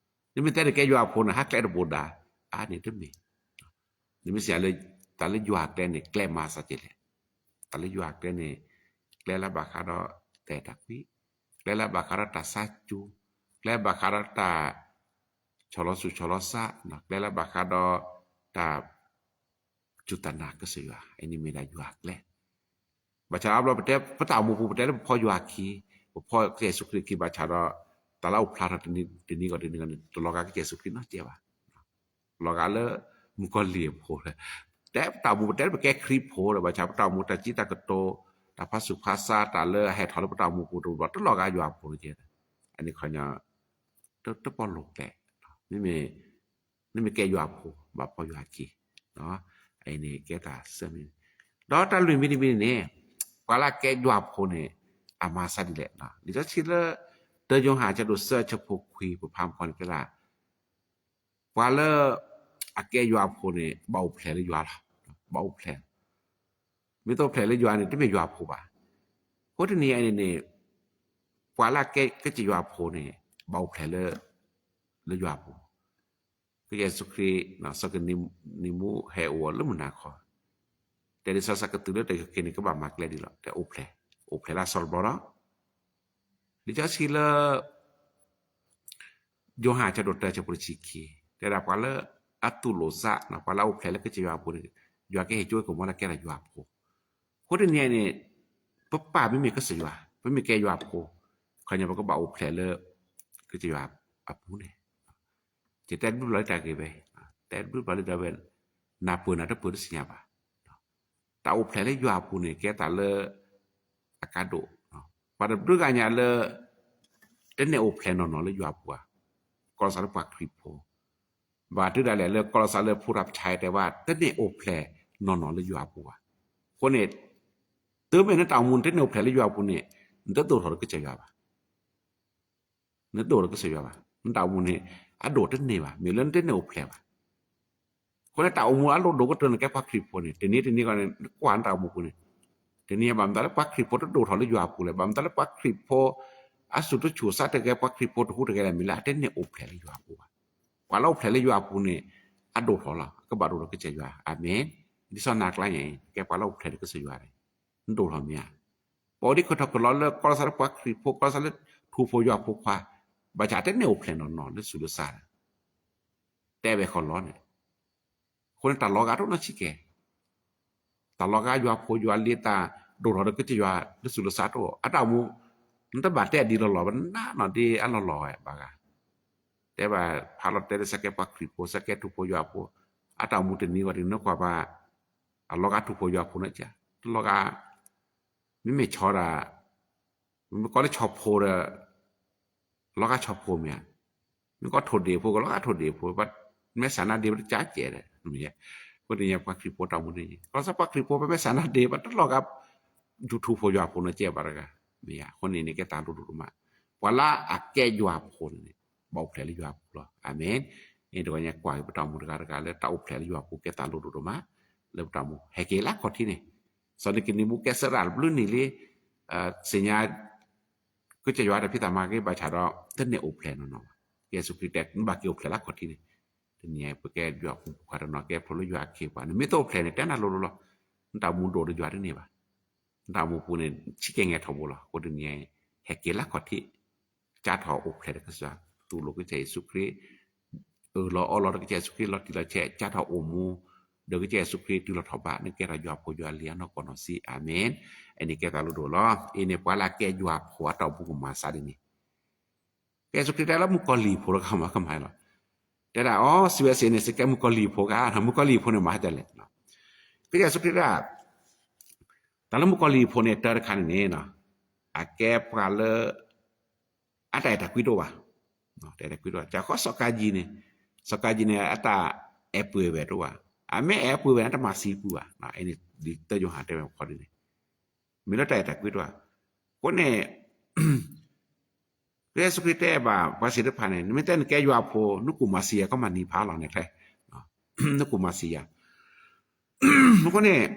နမ့ၢ်တဲနကဲယွၤအဖိန့ၣ် ဟးကျဲတဘိဒါ, အါန့ၣ်တမ့ၢ် နမ့ၢ်စံးလၢ တၢ်လၢယွၤကျဲန့ၣ် ကျဲမၤစၢ်ကဲလဲၣ်, တၢ်လၢယွၤကျဲန့ၣ် ကျဲလၢဘၣ်ဃးဒီးတၢ်အဲၣ်တၢ်ကွံ, ကျဲလၢဘၣ်ဃးဒီးတၢ်ဆါကၠူ, ကျဲဘၣ်ဃးဒီးတၢ် ဆီၣ်လီၤဆူၣ်ဆီၣ်လီၤဆါ, ကျဲလၢဘၣ်ဃးဒီးတၢ် စူၢ်တၢ်နာ်ကစၢ်ယွၤ, အန့ၣ်မ့ၢ်ဒၣ်ယွၤကျဲ ဘၣ်ဆၣ်အဘျီပတဲ ပတၢ်အိၣ်မူပူၤ ပတဲလၢပဖီၣ်ယွၤခံ, ပဖီၣ်ကစၢ်ယ့ၣ်ၡူးခရံာ်ခံ ဘၣ်ဆၣ်ဒီး တၢ်လၢအအိၣ်ဖျါထီၣ်တနံၤဂီၢ်တနံၤဂီၢ်န့ၣ် တလီၤဂာ်ကစၢ်ယ့ၣ်ၡူးခရံာ်နီတစဲးဘၣ်. လီၤဂာ်လၢမုၣ်ကီၤလံၢ်အဖိလီၤ. တဲပတၢ်အိၣ်မူ ပတဲလၢပကဲခရံာ်ဖိဒီး ဘၣ်ဆၣ်ပတၢ်အိၣ်မူ တၢ်စံးတၢ်ကတိၤ တၢ်ဖးဆူၣ်ဖးဆါ တၢ်လၢအဟဲထီၣ်လၢပတၢ်အိၣ်မူပူၤတဘျီ တလီၤဂာ်ယွၤအဖိလီၤကဲ. အန့ၣ်ခီ တပီၣ်လိာ်ကျဲ, မ့မ့ၢ် မ့မ့ၢ်ကဲယွၤအဖိ ဘၣ်ဖီၣ်ယွၤခံ, အန့ၣ်ကဲတၢ်ဆၢမံၤ, ဒီးတၢ်လွံၢ်မံၤတမံၤန့ၣ်န့ၣ် ပှၤလၢအကဲယွၤအဖိန့ၣ် အမၤစၢ်ဒ်လဲၣ်. လံာ်စီဆှံလၢ တၢယိၤဟၣ် အဆၢဒိၣ်သၢ အဆၢဖိခွံ ပဖးမခီန့ၣ် တဲဒၣ် ပှၤလၢ အကဲယွၤအဖိန့ၣ် ဘၣ်အိၣ်ဖျဲၣ်လၢယွၤလီၤ. ဘၣ်အိၣ်ဖျဲၣ်, မ့ၢ်တအိၣ်ဖျဲၣ်လၢယွၤန့ၣ် တမ့ၢ်ယွၤအဖိဘၣ်. အဃိတနံၤအံၤန့ၣ်န့ၣ် ပှၤလၢအကဲကစၢ်ယွၤအဖိန့ၣ် ဘၣ်အိၣ်ဖျဲၣ်လၢ လၢယွၤအပူၤ, ကစၢ်ယ့ၣ်ၡူးခရံာ် စီၤနံၤဒ့မူးဟဲအိၣ်အီၤလၢမုၢ်နၤခီ, တဲဒ်စီၤကတုၤလၢတၢ်ခဲကနံၣ် ကဘၣ်မၤကျဲဒ်လဲၣ်, တဲအိၣ်ဖျဲၣ်, အိၣ်ဖျဲၣ်လၢအစီတဘျီဒီး လံာ်စီဆှံလၢ ယိၤဟၣ်အဆၢဒိၣ်တၢ အဆၢဖိတဆံခံ တဲဒၣ်ပှၤလၢအတူၢ်လိာ်စၢ် ပှၤလၢအအိၣ်ဖျဲၣ်လၢကစၢ်ယွၤအပူၤန့ၣ် ယွၤကဟ့ၣ်ကၠိကမီၤလၢကဲထီၣ်ယွၤအဖိ. အဃိတနံၤအံၤန့ၣ် ပပၢ်မ့မ့ၢ်ကစၢ်ယွၤ, ပမ့ၢ်ကဲယွၤအဖိ, ခီညီပကဘၣ်အိၣ်ဖျဲၣ်လၢ ကစၢ်ယွၤအပူၤန့ၣ် ယတဲတဘျုးဘျီလၢတၢ်ဂ့ၢ်ဝဲ, တဲတဘျုးဘျီလၢဒၣ်ဝဲ, နၢ်ပၢၢ်နၢ်တပၢၢ်တသ့ၣ်ညါဘၣ်. တၢ်အိၣ်ဖျဲၣ်လၢယွၤအပူၤန့ၣ် ကဲတၢ်လၢ အကါဒိၣ်, ပှၤတဘျုးဂၤညါလၢ တန့ၢ်အိၣ်ဖျဲၣ်နီၢ်နီၢ်လၢယွၤအပူၤဧါ, ကီၢ်စၢ်လၢပှၤခရံာ်ဖိ, ဘၣ်တုၤဒၣ်လဲာ်လၢကီၢ်စၢ်လၢဖိတၢ်ဖးဆါ တဲဝဲ တန့ၢ်အိၣ်ဖျဲၣ်နီၢ်နီၢ်လၢယွၤအပူၤဘၣ်. အဃိန့ၣ် တုၤမ့ၢ်နတၢ်အိၣ်မူန့ၣ် တန့ၢ်အိၣ်ဖျဲၣ်လၢယွၤအပူၤန့ၣ် နတဒိၣ်ထီၣ်ဒီးကစၢ်ယွၤဘၣ်. နတဒိၣ်ထီၣ်ဒီးကစၢ်ယွၤဘၣ်. နတၢ်အိၣ်မူန့ၣ် အဒိၣ်တန့ၢ်ဘၣ်, မ့ၢ်လၢနတန့ၢ်အိၣ်ဖျဲၣ်ဘၣ်. အဃိန့ၣ် တၢ်အိၣ်မူအလိၣ်ဒိၣ်ကတၢၢ်န့ၣ် ကဲပှၤခရံာ်ဖိန့ၣ် တနံၤတနံၤဂီၢ်န့ၣ် နကွၢ်နတၢ်အိၣ်မူပူၤန့ၣ်, တနံၤ ဘၣ်မနုၤလၢပှၤခရံာ်ဖိတဒိၣ်ထီၣ်လၢယွၤအပူၤလဲၣ်, ဘၣ်မနုၤလၢပှၤခရံာ်ဖိ အစူၢ်တဆူၣ်စးတဂဲၤ ပှၤခရံာ်ဖိတဟူးတဂဲၤလဲၣ် မ့ၢ်လၢအတန့ၢ်အိၣ်ဖျဲၣ်လၢယွၤအပူၤဘၣ်. ပှၤလၢအိၣ်ဖျဲၣ်လၢယွၤအပူၤန့ၣ် အဒိၣ်ထီၣ်လီၤ, အကဘၣ်ဒိၣ်ထီၣ်ကစၢ်ယွၤ. အၤမ့ၣ်. ဒ်သိးနၤကျါညါအံၤ ကဲပှၤလၢအိၣ်ဖျဲၣ်လၢကစၢ်ယွၤန့ၣ် နဒိၣ်ထီၣ်မ့ၢ်ဧါ. ပှၤအိၣ်ဒံးခိၣ်ထီၣ်ကလီလၢ ကီၢ်စၢ်လၢပှၤခရံာ်ဖိ ကီၢ်စၢ်လၢထူၣ်ဖိယွၤဖိခွါ, ဘၣ်ဆၣ်တန့ၢ်အိၣ်ဖျဲၣ်နီၢ်နီၢ်လၢစူၣ်လၢစၢ် တဲဝဲဃီလီၤန့ၣ်, အဃိန့ၣ် တၢ်လီၤဂာ်တအိၣ်နီတဆံးကဲ, တၢ်လီၤဂာ်ယွၤဖိယွၤလံတၢ်ဒိၣ်ထီၣ်ဒီးကစၢ်ယွၤလၢစူၣ်လၢစၢ်တအိၣ်, အတၢ်အိၣ်မူ နတဘၣ်တဲဒ်လီၤလီၤဘၣ် နးနီၢ်ဒ်အလီၢ်လီၢ်ဝဲဘၣ်ဂၤ, တဲဘၣ်ဖးလီၤတဲလၢ စးကဲပှၤခရံာ်ဖိ စးကဲထူၣ်ဖိယွၤဖိ, အတၢ်အိၣ်မူတနံၤဂီၢ်တနံၤ နကွၢ်ဘၣ် အလီၤဂာ်ထူၣ်ဖိယွၤဖိန့ၣ်က, တလီၤဂာ် မ့မ့ၢ်ဆီဒၣ်, မ့ၢ်ကီးလၢဆီဖိဒီး လီၤဂာ်ဆီဖိမ့ၢ်ဧါ, မ့ၢ်ကီးထိၣ်ဒ့ၣ်ဖိကလီၤဂာ်ထိၣ်ဒ့ၣ်ဖိ, မ့ၢ်ဆန္ဒဒ့ ပတကးကဲဒီး, အဃိတနံၤပှၤခရံာ်ဖိတၢ်အိၣ်မူန့ၣ် ကီၢ်စၢ်ပှၤခရံာ်ဖိ ပမ့ၢ်ဆန္ဒဒ့ ပတလီၤဂာ် ထူၣ်ဖိယွၤဖိန့ၣ်ကဲဘၣ်တဂၤ, မ့ၢ်ဧါ, အဃိန့ၣ်န့ၣ် ကဲသးလိဒိၣ်ဒိၣ်မး, ပှၤလၢအကဲယွၤဖိန့ၣ် ဘၣ်အိၣ်ဖျဲၣ်လၢယွၤအပူၤလီၤ. အၤမ့ၣ်. အ့ၣ် တဂီၤညါကွၢ်က့ၤပတၢ်အိၣ်မူတဂၤတဂၤလၢ တၢ်အိၣ်ဖျဲၣ်လၢယွၤအပူၤကဲသးလိဒိၣ်ဒိၣ်မး, လၢပတၢ်အိၣ်မူ ဟဲက့ၤလၢခီၣ်ထံးန့ၣ်, စီၤနံၤကဒ့မူကဲစရၣ်တဘျုးနံၣ်လံ, သ့ၣ်ညါ ကစၢ်ယွၤတၢ်ဖံးတၢ်မၤဂ့ၤ ဘၣ်ဆၣ်ဒီး တန့ၢ်အိၣ်ဖျဲၣ်နီၢ်နီၢ်ဘၣ်. ကစၢ်ယ့ၣ်ၡူးခရံာ်တဲ နဘၣ်က့ၤအိၣ်ဖျဲၣ်လၢခီၣ်ထံးန့ၣ်, တနံၤအံၤ ပကဲယွၤဖိမုၣ်ဖိခွါတနီၤ ကဲဖျိလၢယွၤအခ့အပှၤ, နမ့ၢ်တအိၣ်ဖျဲၣ်န့ၣ် တဲနၤလိၤလိၤလီၤ, နတၢ်အိၣ်မူဒိၣ်ဒီးယွၤတန့ၢ်ဘၣ်, နတၢ်အိၣ်မူပူၤန့ၣ် ဆံးကဲငဲၤထီၣ်ဘိလီၤ. အဃိတနံၤအံၤ ဟဲက့ၤလၢခီၣ်ထံး, ကးထီၣ်အိၣ်ဖျဲၣ်ဒီးကစၢ်, တူၢ်လိာ်ကစၢ်ယ့ၣ်ၡူးခရံာ်, အၢၣ်လီၤအီလီၤဒီးကစၢ်ယ့ၣ်ၡူးခရံာ် လီၤတံၢ်လီၤဆဲး, ကးထီၣ်အိၣ်မူ ဒီးကစၢ်ယ့ၣ်ၡူးခရံာ်တုၤလီၤထီၣ်ဘး နကဲထီၣ်ယွၤဖိယွၤလံၤအနီၢ်ကီၢ်နီၢ်ဆံး. အၤမ့ၣ်. အန့ၣ်ကဲသးလိဒိၣ်လီၤ. အ့ၣ်န့ၣ် ပှၤလၢအကဲယွၤဖိအတၢ်အိၣ်မူကမၤစးဒ်န့ၣ်, ကစၢ်ယ့ၣ်ၡူးခရံာ်တဲလၢမုၣ်ကီၤလံၢ်ဖိလၢကမၤကမၤလီၤ, တဲဒၣ်အီၤ စံးဝဲစ့ၢ်န့ၣ် စကဲမုၣ်ကီၤလံၢ်ဖိဂၤ, မုၣ်ကီၤလံၢ်ဖိန့ၣ်မၤဟဲတဲလဲၣ်, ကစၢ်ယ့ၣ်ၡူးခရံာ်တဲ တၢ်လၢမုၣ်ကီၤလံၢ်ဖိန့ၣ် တၢ်တခါန့ၣ်န့ၣ် အကဲပှၤလၢ အတၢ်အဲၣ်တၢ်ကွံတအိၣ်ဘၣ်, တၢ်အဲၣ်တၢ်ကွံတအိၣ်ဘၣ်. ကီၢ်စီၤကၤယံၤန့ၣ်, စီၤကၤယံၤန့ၣ် အတၢ်အဲၣ်ပုၢ်အဲၣ်ဝဲၢ်တအိၣ်ဘၣ်, အမ့ၢ်အဲၣ်ပုၢ်ဝဲၢ်န့ၣ် တမၤသံပုၢ်ဘၣ်, အန့ၣ် ဒ်တၢယိၤဟၣ်တဲဝဲခီဒ်န့ၣ်, မ့ၢ်လၢတၢ်အဲၣ်တၢ်ကွံတအိၣ်ဘၣ်. အဃိန့ၣ် ကစၢ်ယ့ၣ်ၡူးခရံာ်တဲဘၣ် ပှၤသ့ၣ်တဖၣ်န့ၣ် နမ့ၢ်တဲနကဲယွၤဖိ နကူၣ်မၤစံယၤ ကမၤနံၤဖးလီၤန့ၣ်ချဲ, နကူၣ်မၤစံယၤ, အဃိန့ၣ်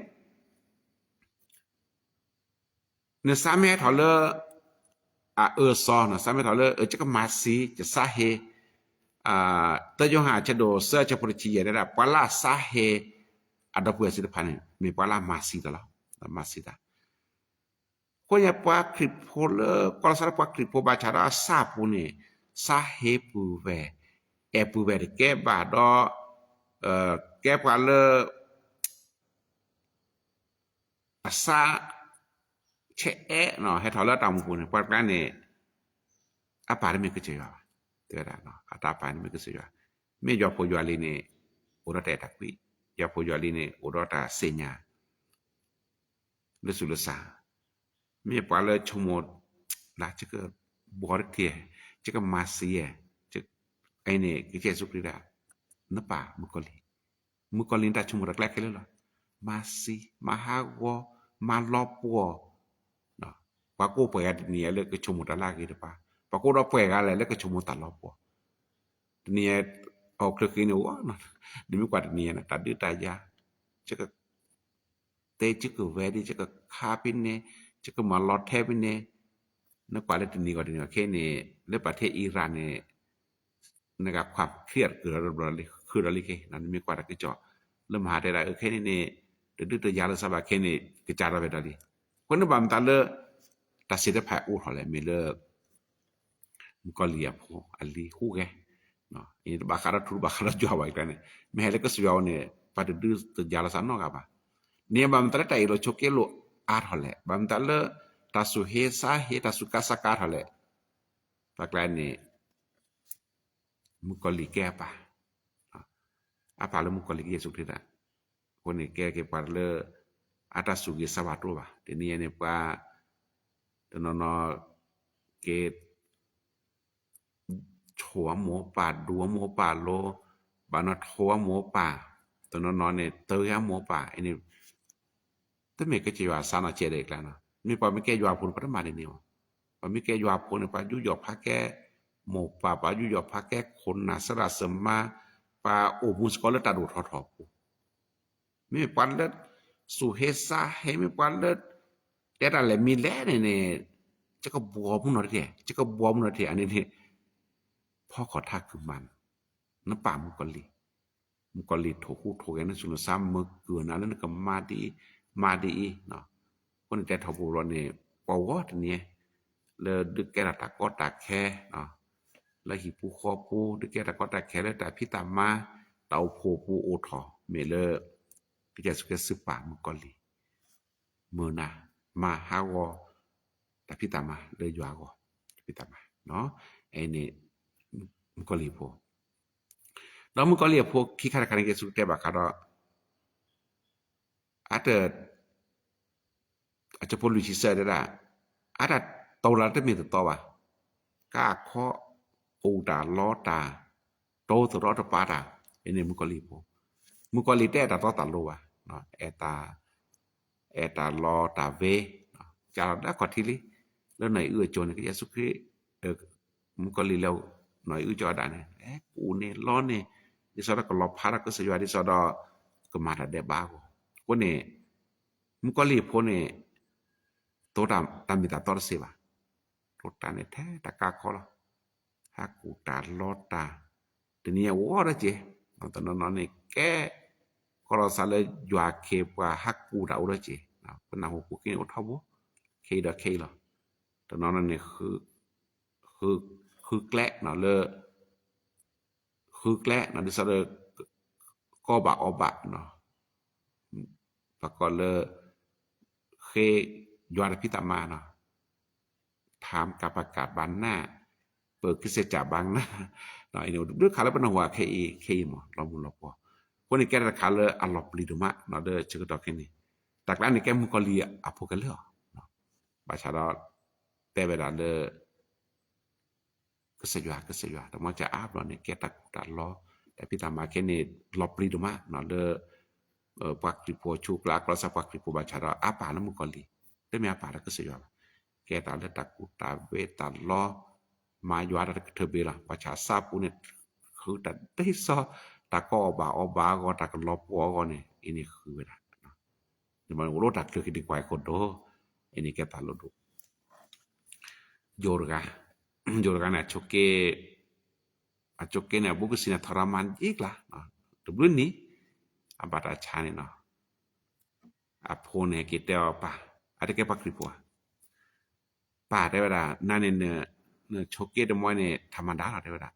နဆါမ့ၢ်ဟဲထီၣ်လၢ အအၢစီ နဆါမ့ၢ်ထီၣ်လၢ အၢ ယကမၤစံ ယဆါဟ့, တၢယိၤဟၣ်ဆၢဒိၣ်သၢဆၢဖိတဆံယဲၢ်တဲဒၣ် ပှၤလၢအဆါဟ့ အဒီပုၢ်ဝဲၢ်သ့ၣ်တဖၣ်န့ၣ် မ့ၢ်ပှၤလၢအမၤစံတၢ်လီၤ, မၤစံတၢ်. အဃိန့ၣ် ပှၤခရံာ်ဖိလၢ ကီၢ်စၢ်လၢပှၤခရံာ်ဖိဘၣ်ဆၣ်ဒီးအဆၣ်ပူၤန့ၣ် ဆါဟ့ပုၢ်ဝဲၢ်, အဲၣ်ပုၢ်ဝဲၢ်တကဲဘၣ်ဒီး ကဲပှၤလၢ အဆါ ဆဲးအဲး ဟဲထီၣ်လၢအတၢ်အိၣ်မူပူၤန့ၣ် ပှၤတကျါန့ၣ် အပၢ်တမ့ၢ်ကစၢ်ယွၤဘၣ်, တဲဝဲဒၣ် အတၢ်ပၢ်တမ့ၢ်ကစၢ်ယွၤ, မ့ၢ်ယွၤဖိယွၤလံၤန့ၣ် အိၣ်ဒီးတၢ်အဲၣ်တၢ်ကွံ, ယွၤဖိယွၤလံၤန့ၣ် အိၣ်ဒီးတၢ်သ့ၣ်ညါ လၢစူၣ်လၢစၢ်, မ့ၢ်ပှၤလၢဆိကမိၣ် လၢ ယကဘှီတထံၣ်, ယကမၤစံ, အန့ၣ် ကစၢ်ယ့ၣ်ၡူးခရံာ်ဒၣ် နပၢ်မုၣ်ကီၤလံၢ်, မုၣ်ကီၤလံၢ်န့ၣ် တၢ်ဆိကမိၣ်တၢ်ကျဲခဲလၢာ်လီၤ, မၤစံ, မၤဟးဂီၤ, မၤလီၤပှီၢ်, ပှၤကိးပှဲၤဂၤတနံၤအံၤလၢကဆိကမိၣ်တၢ်လၢအဂ့ၤတပၤ, ပှၤကိးဒီးပှဲၤဂၤလဲၣ်လၢကဆိကမိၣ်တၢ်လီၤပှီၢ်, တနံၤအံၤ အီၣ်ချၢဃ့န့ၣ်အိၣ်, နမ့ၢ်ကွၢ်တနံၤအံၤ တၢ်ဒုးတၢ်ယၤ, ယက တဲ ယကဝဲဒ် ယကခါဖဲန့ၣ်, ယကမၤလီၤထဲဖဲန့ၣ်, နကွၢ်လၢတနံၤဂီၢ်တနံၤဂီၢ်ခဲအံၤန့ၣ် လၢပှၤထဲအံရၣ်န့ၣ် နကခွါ ခရံာ်အတကုၢ်ဒီးတဘျီလံ ဃုာ်ဒီးလံခဲအံၤ နမ့ၢ်ကွၢ်တၢ်ကစီၣ် လၢမဟါတဲဒၣ်အခဲအံၤန့ၣ်န့ၣ် တဒုးတယၤလၢၤစၢ်ဘၣ်ခဲအံၤန့ၣ် ကစၢ်ဒီးဝဲဒၣ်လံ. အဃိန့ၣ်ဘၣ်မတၤလၢ တၢ်သ့ၣ်တဖၣ်အိၣ်ထီၣ်လဲၣ် မ့ၢ်လၢ မုၣ်ကီၤလံၢ်အဖိအလံၤဟူးဂဲၤ, တဘၣ်ဃးဒီးထူ တဘၣ်ဃးဒီးယွၤဘၣ်အံၤန့ၣ် မ့ၢ်ဟဲလၢကစၢ်ယွၤအအိၣ်န့ၣ် ပှၤတဒုးတယၤလီၤစၢ်နီတဂၤဘၣ်. န့ၣ်ဘၣ်မတၤလၢတၢ်အ့ၣ်လိာ်ဆိးက့လိာ်အါထီၣ်လဲၣ်, ဘၣ်မတၤလၢ တၢ်စူၢ်ဟ့ဆါဟ့ တၢ်စူၢ်ကါစါကါထီၣ်လဲၣ်, ပှၤကျါန့ၣ် မုၣ်ကီၤလံၢ်ကဲအပၢ်, အပၢ်လၢမုၣ်ကီၤလံၢ်ကစၢ်ယ့ၣ်ၡူးခရံာ်ဒၣ်, အဃိန့ၣ်ကဲက့ၤပှၤလၢ အတၢ်စူၢ်ဂ့ၤစၢ်ဝါတအိၣ်ဘၣ်. တနံၤအံၤန့ၣ် ပှၤ တနီၤနီၤ က့ၤ ဆိၣ်အမိၢ်အပၢ် ဒူအမိၢ်အပၢ်လိၤ, ဘၣ်နီၣ်ထိၣ်အမိၢ်အပၢ်, တနီၤနီၤန့ၣ် တၢ်ဂ့ၤအမိၢ်အပၢ်, အန့ၣ် တမ့ၢ်ကစၢ်ယွၤအစၢနီၤကဲဒၣ်အကျါနီၤ, မ့ၢ်ပှၤမ့ၢ်ကဲယွၤဖိန့ၣ် ပှၤတမၤဒ်န့ၣ်ဘၣ်. ပှၤမ့ၢ်ကဲယွၤဖိန့ၣ် ပှၤယူးယီၣ်ဖးကဲ မိၢ်ပၢ်ပှၤယူးယီၣ်ဖးကဲခိၣ်နၢ် သရၣ်သမါ ပှၤအိၣ်မူစ့ၢ်ကီးလၢတၢ်ဒိၣ်ထီၣ်ထီၣ်အပူၤ, မ့မ့ၢ်ပှၤလၢ စူၢ်ဟ့သးဟ့ မ့ၢ်ပှၤလၢ တဲတၢ်လဲၤမံၤလဲၣ်န့ၣ်န့ၣ် ယကဘှီမူနီၤတထံၣ်, ယကဘှီမူနီၤတထံၣ် အန့ၣ်န့ၣ် ဖီခိၣ်ထးခုမးနီၤ, နပာ်မုၣ်ကီၤလံၢ်, မုၣ်ကီၤလံၢ်ထိၣ်ဟူးထိၣ်ဂဲၤနသူၣ်နသး မၤကုၢ်နၤလၢနကမၤဒ်အံၤ မၤဒ်အံၤ, အဃိန့ၣ်တဲထီဘိလီၤန့ၣ် ပှၤဂီၢ်တနံၤ လၢဒုးကဲထီၣ်တၢ်ကီတၢ်ခဲ လၢဟံၣ်ပူၤဃီပူၤ ဒုးကဲတၢ်ကီတၢ်ခဲလၢတၢ်ဖံးတၢ်မၤ တၢ်အိၣ်ဖှိၣ်ပူၤအိၣ်ထီၣ် မ့ၢ်လၢ ကစၢ်ယ့ၣ်ၡူးခရံာ်စံးပာ်မုၣ်ကီၤလံၢ် မုၢ်နၤ မၤဟးဂီၤ တၢ်ဖံးတၢ်မၤလၢယွၤအဂီၢ် တၢ်ဖံးတၢ်မၤ အန့ၣ် မုၣ်ကီၤလံၢ်အဖိ ဒီးမုၣ်ကီၤလံၢ်အဖိခံခါတခါန့ၣ် ကစၢ်ယ့ၣ်ၡူးခရံာ်တဲဘၣ်ဃးဒီး အတ အဆၢဖိလွံၢ်ဆံသၢတဲဒၣ် အတၢ်တိၤလၢတမ့ၢ်တတီဘၣ်, ကၢ်ခီ ကူၣ်တၢ်လီတၢ် တိသရီတပၤတၢ် အန့ၣ်မုၣ်ကီၤလံၢ်ဖိ, မုၣ်ကီၤလံၢ်တအဲၣ်တၢ်တီတၢ်လိၤဘၣ်, အဲၣ်တၢ် အဲၣ်တၢ်လီတၢ်ဝ့ၤ ကၢ်လီၤလၢအခီၣ်ထံးလံ, လၢနီၢ်အံၤအုၣ်အကၠိန့ၣ် ကစၢ်ယ့ၣ်ၡူးခရံာ် မုၣ်ကီၤလံၢ်လၢ နီၢ်အံၤအုၣ်ကၠိအဒၣ်န့ၣ် ကူၣ်န့ၢ်လီန့ၢ် ဒ်သိးဒီးကလီၤဖးဒီးကစၢ်ယွၤ ဒ်သိးဒီး ကမၤတၢ်ဒဲးဘးအဂီၢ်, အဃိန့ၣ် မုၣ်ကီၤလံၢ်အဖိန့ၣ် တိၤတၢ်မ့ၢ်တၢ်တီတသ့ဘၣ်, တိၤတၢ်န့ၣ်ထဲတၢ်ကၢ်ခီလီၤ, ဟးကူၣ်တၢ်လီတၢ်, တနံၤအံၤအိၣ်ဒီးက့ၤ, တနီၤနီၤန့ၣ်ကဲ ကီၢ်လီၤသးလၢယွၤခ့ပှၤဟးကူၣ်တၢ်အိၣ်ဒီးက့ၤ, ပနၢ်ဟူပူၤက့ၤအိၣ်ထီဘိ, ခဲအံၤဒီးခဲအံၤလီၤ, တနီၤနီၤန့ၣ် ဃုကျဲလၢ ဃုကျဲ ဒ်သိးဒီး ကီၢ်ဘၣ်အီဘၣ်, ပှၤကိးလၢ ဃ့ယွၤတၢ်ဖံးတၢ်မၤနီၤ, ထါကပၤကးဘၣ်နၢ်, ပကစဲးကးဘၣ်နၢ်, တဘျုးခါလၢပနၢ်ဟူခဲအံၤခဲအံၤမး လီၤမုၢ်လီၤပှီၤ, အဃိန့ၣ်ကဲတၢ်တခါလၢအလီၤပျံၤဒိၣ်မးနီၤ လၢဆၢကတီၢ်ခဲအံၤန့ၣ်, တၢ်ကျါန့ၣ်ကဲမုၣ်ကီၤလံၢ်အဖိခဲလၢာ်, ဘၣ်ဆၣ်ဒီး တဲဝဲဒၣ်လၢ ကစၢ်ယွၤ ကစၢ်ယွၤ တမ့ၢ်ကအါဘျီန့ၣ် ကဲတၢ်ကူၣ်တၢ်လီ, တၢ်ဖံးတၢ်မၤခဲန့ၣ် လီၤပျံၤဒိၣ်မးနီၤ လၢ ပှၤခရံာ်ဖိအဆူကျါ ကီၢ်လီၤသးပှၤခရံာ်ဖိဘၣ်ဆၣ်ဒီး အါပာ်လၢမုၣ်ကီၤလံၢ်, တမ့ၢ်အါပာ်လၢကစၢ်ယွၤဘၣ်, ကဲတၢ်လၢတၢ်ကူၣ်တၢ်ဝ့တၢ်လီ, မၤယွၤတၢ်တကထၢၣ်ဘ့လီၤ, ပှၤဆါစၢ်ပူၤန့ၣ် ဃုတၢ်ဒ်သိး တၢ်ကီအီၣ်ဘၣ်အီဘၣ်အဂီၢ် တၢ်ကလီၤပှီၢ်အဂီၢ်န့ၣ် အံၤန့ၣ်ဃုဝဲဒၣ် န့ၣ်မ့ၢ်အိၣ်လၢတၢ်ကျၢၤကဒံကွၢ်အခိၣ်ဒိၣ်, အံၤန့ၣ်ကဲတၢ်လိၣ်ဒိၣ်, ယိၤတဂၤ, ယိၤတဂၤန့ၣ် အဆိက့, အဆိက့န့ၣ် အဘူးကစံၣ်န့ၣ် ထီရမၤယံၤကျါ, တဘျုးနံၤ, အဘၣ်တၢ်ဆါန့ၣ်နီၤ, အဖိန့ၣ်က့ၤတဲအီၤပၢ်, အတကဲပှၤခရံာ်ဖိဧါ, ပၢ်တဲဝဲဒၣ် နၤန့ၣ် နဆိက့တမီန့ၣ် ထးမၤဒါလီၤ တဲဝဲဒၣ်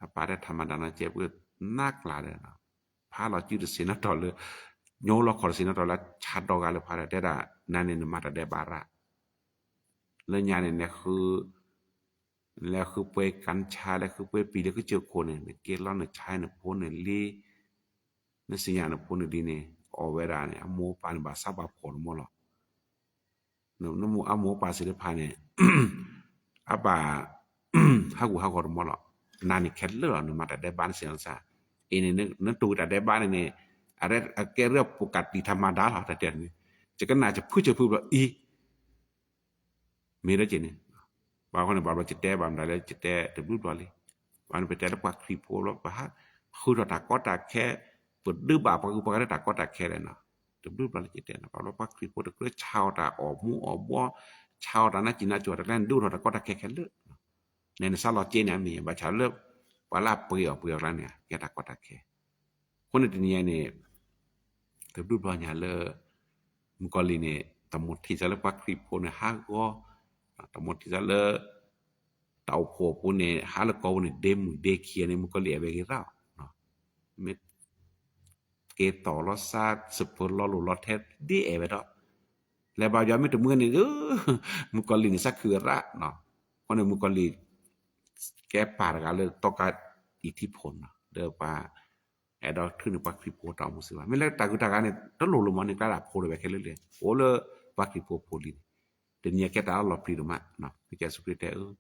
အပၢ်တဲထးမၤဒါနီၤ ကဲပုၢ်နးကျါဒီး ဖးလီၤစုတစ့ၢ်နီတတီၤလၢ ညိလီၤခီၣ်တစ့ၢ်နီတတီၤလၢ ဆါဒီဂၤလၢဖးဒီး တဲဒၣ် နၤန့ၣ်နမၤတၢ်ဒဲးဘးရၣ် လၢညါန့ၣ် နလဲၤဃုပှဲၤကၣ်ဆါ လဲၤဃုပှဲၤပံာ်လၢကစၢၢ်ခိၣ်န့ၣ် နက့ၤလီၤနဆါနဖိနလံၤ နစံၣ်ညါနဖိနလံၤန့ၣ် အီၣ်ဝဲဒၣ်န့ၣ် အမိၢ်အပၢ်န့ၣ် ဘၣ်ဆါဘၣ်ဖှီၣ်တမီလီၤ. နမိၢ်အမိၢ်အပၢ်သ့ၣ်တဖၣ်န့ၣ် အဘၣ် ဟးဂူာ်ဟးဂီၤတမီလီၤ. နၤန့ၣ်ခဲလၢာ်လီၤ နမၤတၢ်ဒဲးဘးနစံၣ်လီၤနဆါ. အံၤန့ၣ် နတူၢ်တၢ်ဒဲးဘးန့ၣ်န့ၣ် အကဲရၢၢ်ပကးတံာ်ထးမၤဒါလီၤ တၢ်တဲန့ၣ် ယကနၣ်ယဖုယဖုဘျီအံၤ မ့ၢ်ဒီးက့ၤန့ၣ် ဘၣ်ဃီန့ၣ် ဘၣ်ဘျီယတဲဘၣ်မတၤလၢယတဲတဘျုးဘျီလံ. ဘၣ်န့ၣ် ပတဲလၢပှၤခရံာ်ဖိဘျီ ပဟးဃုထီၣ်တၢ်ကီတၢ်ခဲ ပဒုးဘၣ်ပှၤဂုၤပှၤဂၤလၢတၢ်ကီတၢ်ခဲလဲၣ်နီၤ. တဘျုးဘျီလၢယတဲန့ၣ် ဘၣ်ဘျီပှၤခရံာ်ဖိတကြၢးဆါအီၣ်တၢ်အီၣ်မူအီၣ်ဘှီ ဆါအီၣ်တၢ်နးစံၣ်နးစိၤတၢ်ကျဲန့ၣ် ဒုးအိၣ်ထီၣ်တၢ်ကီတၢ်ခဲခဲလၢာ် န့ၣ်နစးလီၤက့န့ၣ် အမ့ၢ်ဘၣ်ဆၣ်လၢ ပှၤလၢအပှ့ၤအီၣ်ပှ့ၤအီကျါန့ၣ် ကဲတၢ်ကီတၢ်ခဲ အဃိန့ၣ်တနံၤအံၤန့ၣ် တဘျုးဘျီညါလၢ မုၣ်ကီၤလံၢ်န့ၣ် တမိၣ်ထံၣ်စၢ်လၢပှၤခရံာ်ဖိန့ၣ် ဟးဂီၤ, တမိၣ်ထံၣ်စၢ်လၢ တၢ်အိၣ်ဖှိၣ်အပူၤန့ၣ် ဟးလၢကီၢ်ပူၤန့ၣ် ဒ့မုၢ်ဒ့ခံန့ၣ် မုၣ်ကီၤလံၢ်အဲၣ်ဝဲဂ့ၤရၣ်, မ့ၢ် က့ၤတီၢ်လီၤစၢ် စၢဖၢလီၤလိၢ်လီၤထဲ ဒ်အဲၣ်ဝဲဒီး လဲၤဘၣ်ယွၤမ့ၢ်တမုာ်န့ၣ် မုၣ်ကီၤလံၢ်န့ၣ် စၢ်ခုဝဲရၣ်, အဃိန့ၣ် မုၣ်ကီၤလံၢ် ကဲပၢ်တဂၤလၢတီကါအံၤထံဖိနီၤ လၢပှၤ အဲၣ်ဒိးထုးန့ၢ်ပှၤခရံာ်ဖိတၢ်အိၣ်မူစ့ၢ်ကီး မ့ၢ်လၢတၢ်ဂုၤတၢ်ဂၤန့ၣ် တလိၣ်လၢၤမးန့ၣ် ကျါဒၣ်ဖိတဝဲခဲလၢာ်လၢ အိၣ်လၢပှၤခရံာ်ဖိဖိလံၤန့ၣ် တနံၤအံၤကဲတၢ်လၢလီၤပျံၤဒိၣ်မး ကစၢ်ယ့ၣ်ၡူးခရံာ်တဲအၢ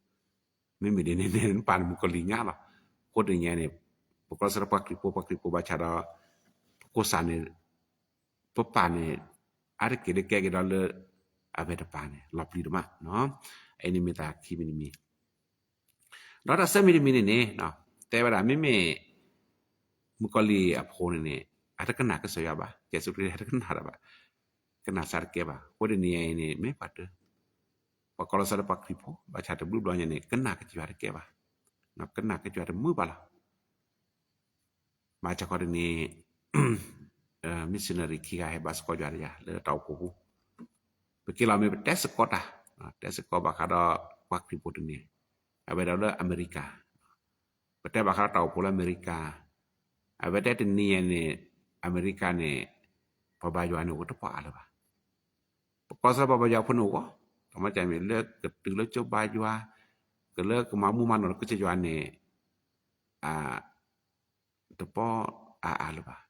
မ့မ့ၢ်ဒ်န့ၣ်န့ၣ် နပၢ်န့ၣ်မုၣ်ကီၤလံၢ်ညါလီၤ. အဃိတနံၤအံၤန့ၣ် ပကြၢးစံးလၢပှၤခရံာ်ဖိ ပှၤခရံာ်ဖိဘၣ်ဆၣ်ဒီး ပကိးစၢ်န့ၣ် ပပၢ်န့ၣ် အါတက့ၢ်လၢကဲက့ၤဒီးလၢ အဝဲတပၢ်န့ၣ် လီၤပျံၤဒိၣ်မး အံၤန့ၣ်မ့ၢ်တၢ်ခံမံၤတမံၤ ဒီးတၢ်ဆၢမံၤတမံၤန့ၣ်န့ၣ် တဲဝဲဒၣ် မ့မ့ၢ် မုၣ်ကီၤလံၢ်အဖိန့ၣ်န့ၣ် အတကနၣ်ကစၢ်ယွၤဘၣ်, ကစၢ်ယ့ၣ်ၡူးခရံာ်ဟဲတကနၣ်တၢ်ဘၣ်, ကနၣ်စ့ၢ်တကဲဘၣ်. အဃိတနံၤအံၤန့ၣ် မ့ၢ်ပှၤတ, ပှၤကီၢ်လီၤစၢ်လၢပှၤခရံာ်ဖိ ဘၣ်ဆၣ်တဘျုးဘျီညါန့ၣ် ကနၣ်ကစၢ်ယွၤတကဲဘၣ်, ကနၣ်ကစၢ်ယွၤတမုာ်ဘၣ်လီၤ. မၤစ့ၢ်ကီးတနံၤ missionary ခံဂၤဟဲဘါသကိးယွၤတယၤ လၢတၢ်အိၣ်ဖှိၣ်ပူၤ, ပက့ၤလီၤမ့ၢ်ပတဲသကိးတၢ်, တဲသကိးဘၣ်ဃးဒီးပှၤခရံာ်ဖိတန့ၢ်, အဝဲဒၣ်လၢအမဲရကၤ, ပတဲဘၣ်ဃးဒီးတၢ်အိၣ်ဖှိၣ်လၢအမဲရကၤ, အဝဲတဲတနံၤအံၤန့ၣ် အမဲရကၤန့ၣ် ပှၤဘါယွၤန့ၣ်အိၣ်တပှၢ်အါလၢၤဘၣ်. ပကီၢ်စၢ်ပှၤဘါယွၤဖိန့ၣ်အိၣ်ဂီၢ်, တမ့ၢ်မ့ၢ်လၢကတုၤလၢကၠိဘါယွၤ, ကလၢကမၤမူမၤနီၣ်လၢကစၢ်ယွၤန့ၣ် တပှၢ်အါအါလၢၤဘၣ်.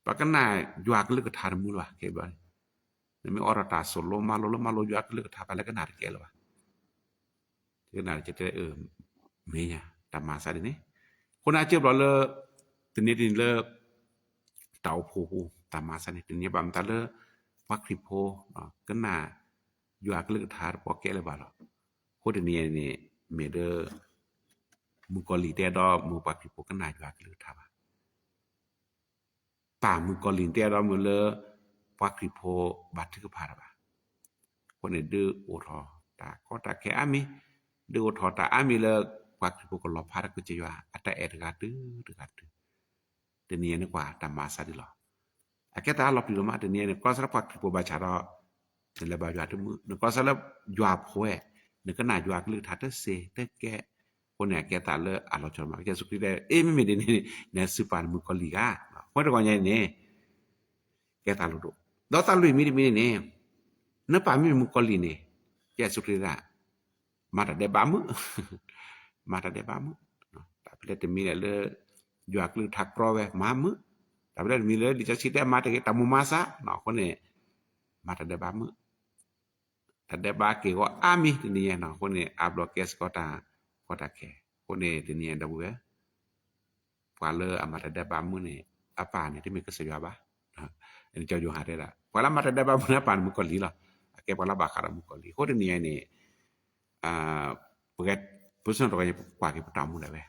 ပှၤကနၣ်ယွၤကလုၢ်ကထါတမုာ်လၢၤဘၣ်, ခဲဘျီန့ၣ် နမ့ၢ်အိးထီၣ်တၢ်ဆိၣ်လိမၤလိလၢမၤလိယွၤကလုၢ်ကထါ ပှၤလၢကနၣ်တကဲလၢၤဘၣ်. ကနၣ်တကဲတဲ မ့ၢ်ညါ တၢ်မၤစၢ်ဒ်န့ၣ်, အဃိန့ၣ်အကၢဘျီလၢ တနံၤတနံၤလၢ တၢ်အိၣ်ဖှိၣ်ပူၤ တၢ်မၤစၢ်န့ၣ် တနံၤဘၣ်မတၤလၢ ပှၤခရံာ်ဖိ ကနၣ်ယွၤကလုၢ်ကထါတပှၢ်ကဲလၢၤဘၣ်လီၤ. အဃိတနံၤအံၤန့ၣ် မ့ၢ်လၢ မုၣ်ကီၤလံၢ်တဲဒီးမ့ၢ်ပှၤခရံာ်ဖိကနၣ်ယွၤကလုၢ်ကထါဘၣ်. ပၢ်မုၣ်ကီၤလံၢ်တဲဒီးမ့ၢ်လၢ ပှၤခရံာ်ဖိဘၣ်ထုကဖၣ်တၢ်ဘၣ်. အဃိန့ၣ် ဒုးအိၣ်ထီၣ်တၢ်ကီတၢ်ခဲအါမံၤ, ဒုးအိၣ်ထီၣ်တၢ်အါမံၤလၢ ပှၤခရံာ်ဖိကလီၤဖးဒီးကစၢ်ယွၤ အတၢ်အဲၣ်တဂၤတုၤတဂၤတုၤ တနံၤအံၤန့ၣ်ကွၢ်တၢ်မၤစၢ်ဒ်လီၤ. အကဲသးလီၤပျံၤလီၤမး တနံၤအံၤန့ၣ် ကီၢ်စၢ်လၢပှၤခရံာ်ဖိဘၣ်ဆၣ်ဒီး နလဲၤဘါယွၤတမုာ်, နကီၢ်စၢ်လၢယွၤဖိဝဲ, နကနၣ်ယွၤကလုၢ်ကထါတစ့ၢ်တကဲ, အဃိန့ၣ် အကဲသးလၢအလီၤဆီမး ကစၢ်ယ့ၣ်ၡူးခရံာ်တဲ အ့ မ့မ့ၢ်ဒ်န့ၣ်န့ၣ် နစူၢ်ပၢ်နမုၣ်ကီၤလံၢ်ဧါ, အဃိတဂီၢ်ညါအံၤန့ၣ် ကဲသးလိၤဒိၣ်, ဒီးသးလွံၢ်မံၤတမံၤန့ၣ်န့ၣ် နပၢ်မ့မ့ၢ်မုၣ်ကီၤလံၢ်န့ၣ် ကစၢ်ယ့ၣ်ၡူးခရံာ်ဒၣ် မၤတၢ်ဒဲးဘးမုာ်, မၤတၢ်ဒဲးဘးမုာ်, တၢ်ဖဲလဲၣ်တမံၤလဲၣ်လၢ ယွၤကလုၢ်ကထါကြီဝဲ မၤမုာ်, တၢ်ဖဲလဲၣ်တမံၤလၢလံာ်စီဆှံတဲမၤတဂ့ၤ တၢ်မိၣ်မၤစၢ်, အဃိန့ၣ် မၤတၢ်ဒဲးဘးမုာ်, တၢ်ဒဲးဘးက့ၤဂီၤအါမံၤတနံၤညါနီၤ, အဃိန့ၣ် အါဘျီကဲစ့ၢ်ကီးတၢ်ကီတၢ်ခဲ, အဃိန့ၣ်တနံၤညါဒီပုၢ်ဝဲၢ် ပှၤလၢအမၤတၢ်ဒဲးဘးမုာ်န့ၣ် အပၢ်န့ၣ် တမ့ၢ်ကစၢ်ယွၤဘၣ်, ကၠီယိၤဟၣ်တဲဒၣ် ပှၤလၢမၤတၢ်ဒဲးဘးမုာ်န့ၣ် အပၢ်န့ၣ်မုၣ်ကီၤလံၢ်လီၤ, အကဲပှၤလၢဘၣ်ဃးဒီးမုၣ်ကီၤလံၢ်, အဃိတနံၤညါန့ၣ် ပက ပဆၢထၢၣ်တဂီၤညါ ပကကွၢ်က့ၤပတၢ်အိၣ်မူဒၣ်ဝဲ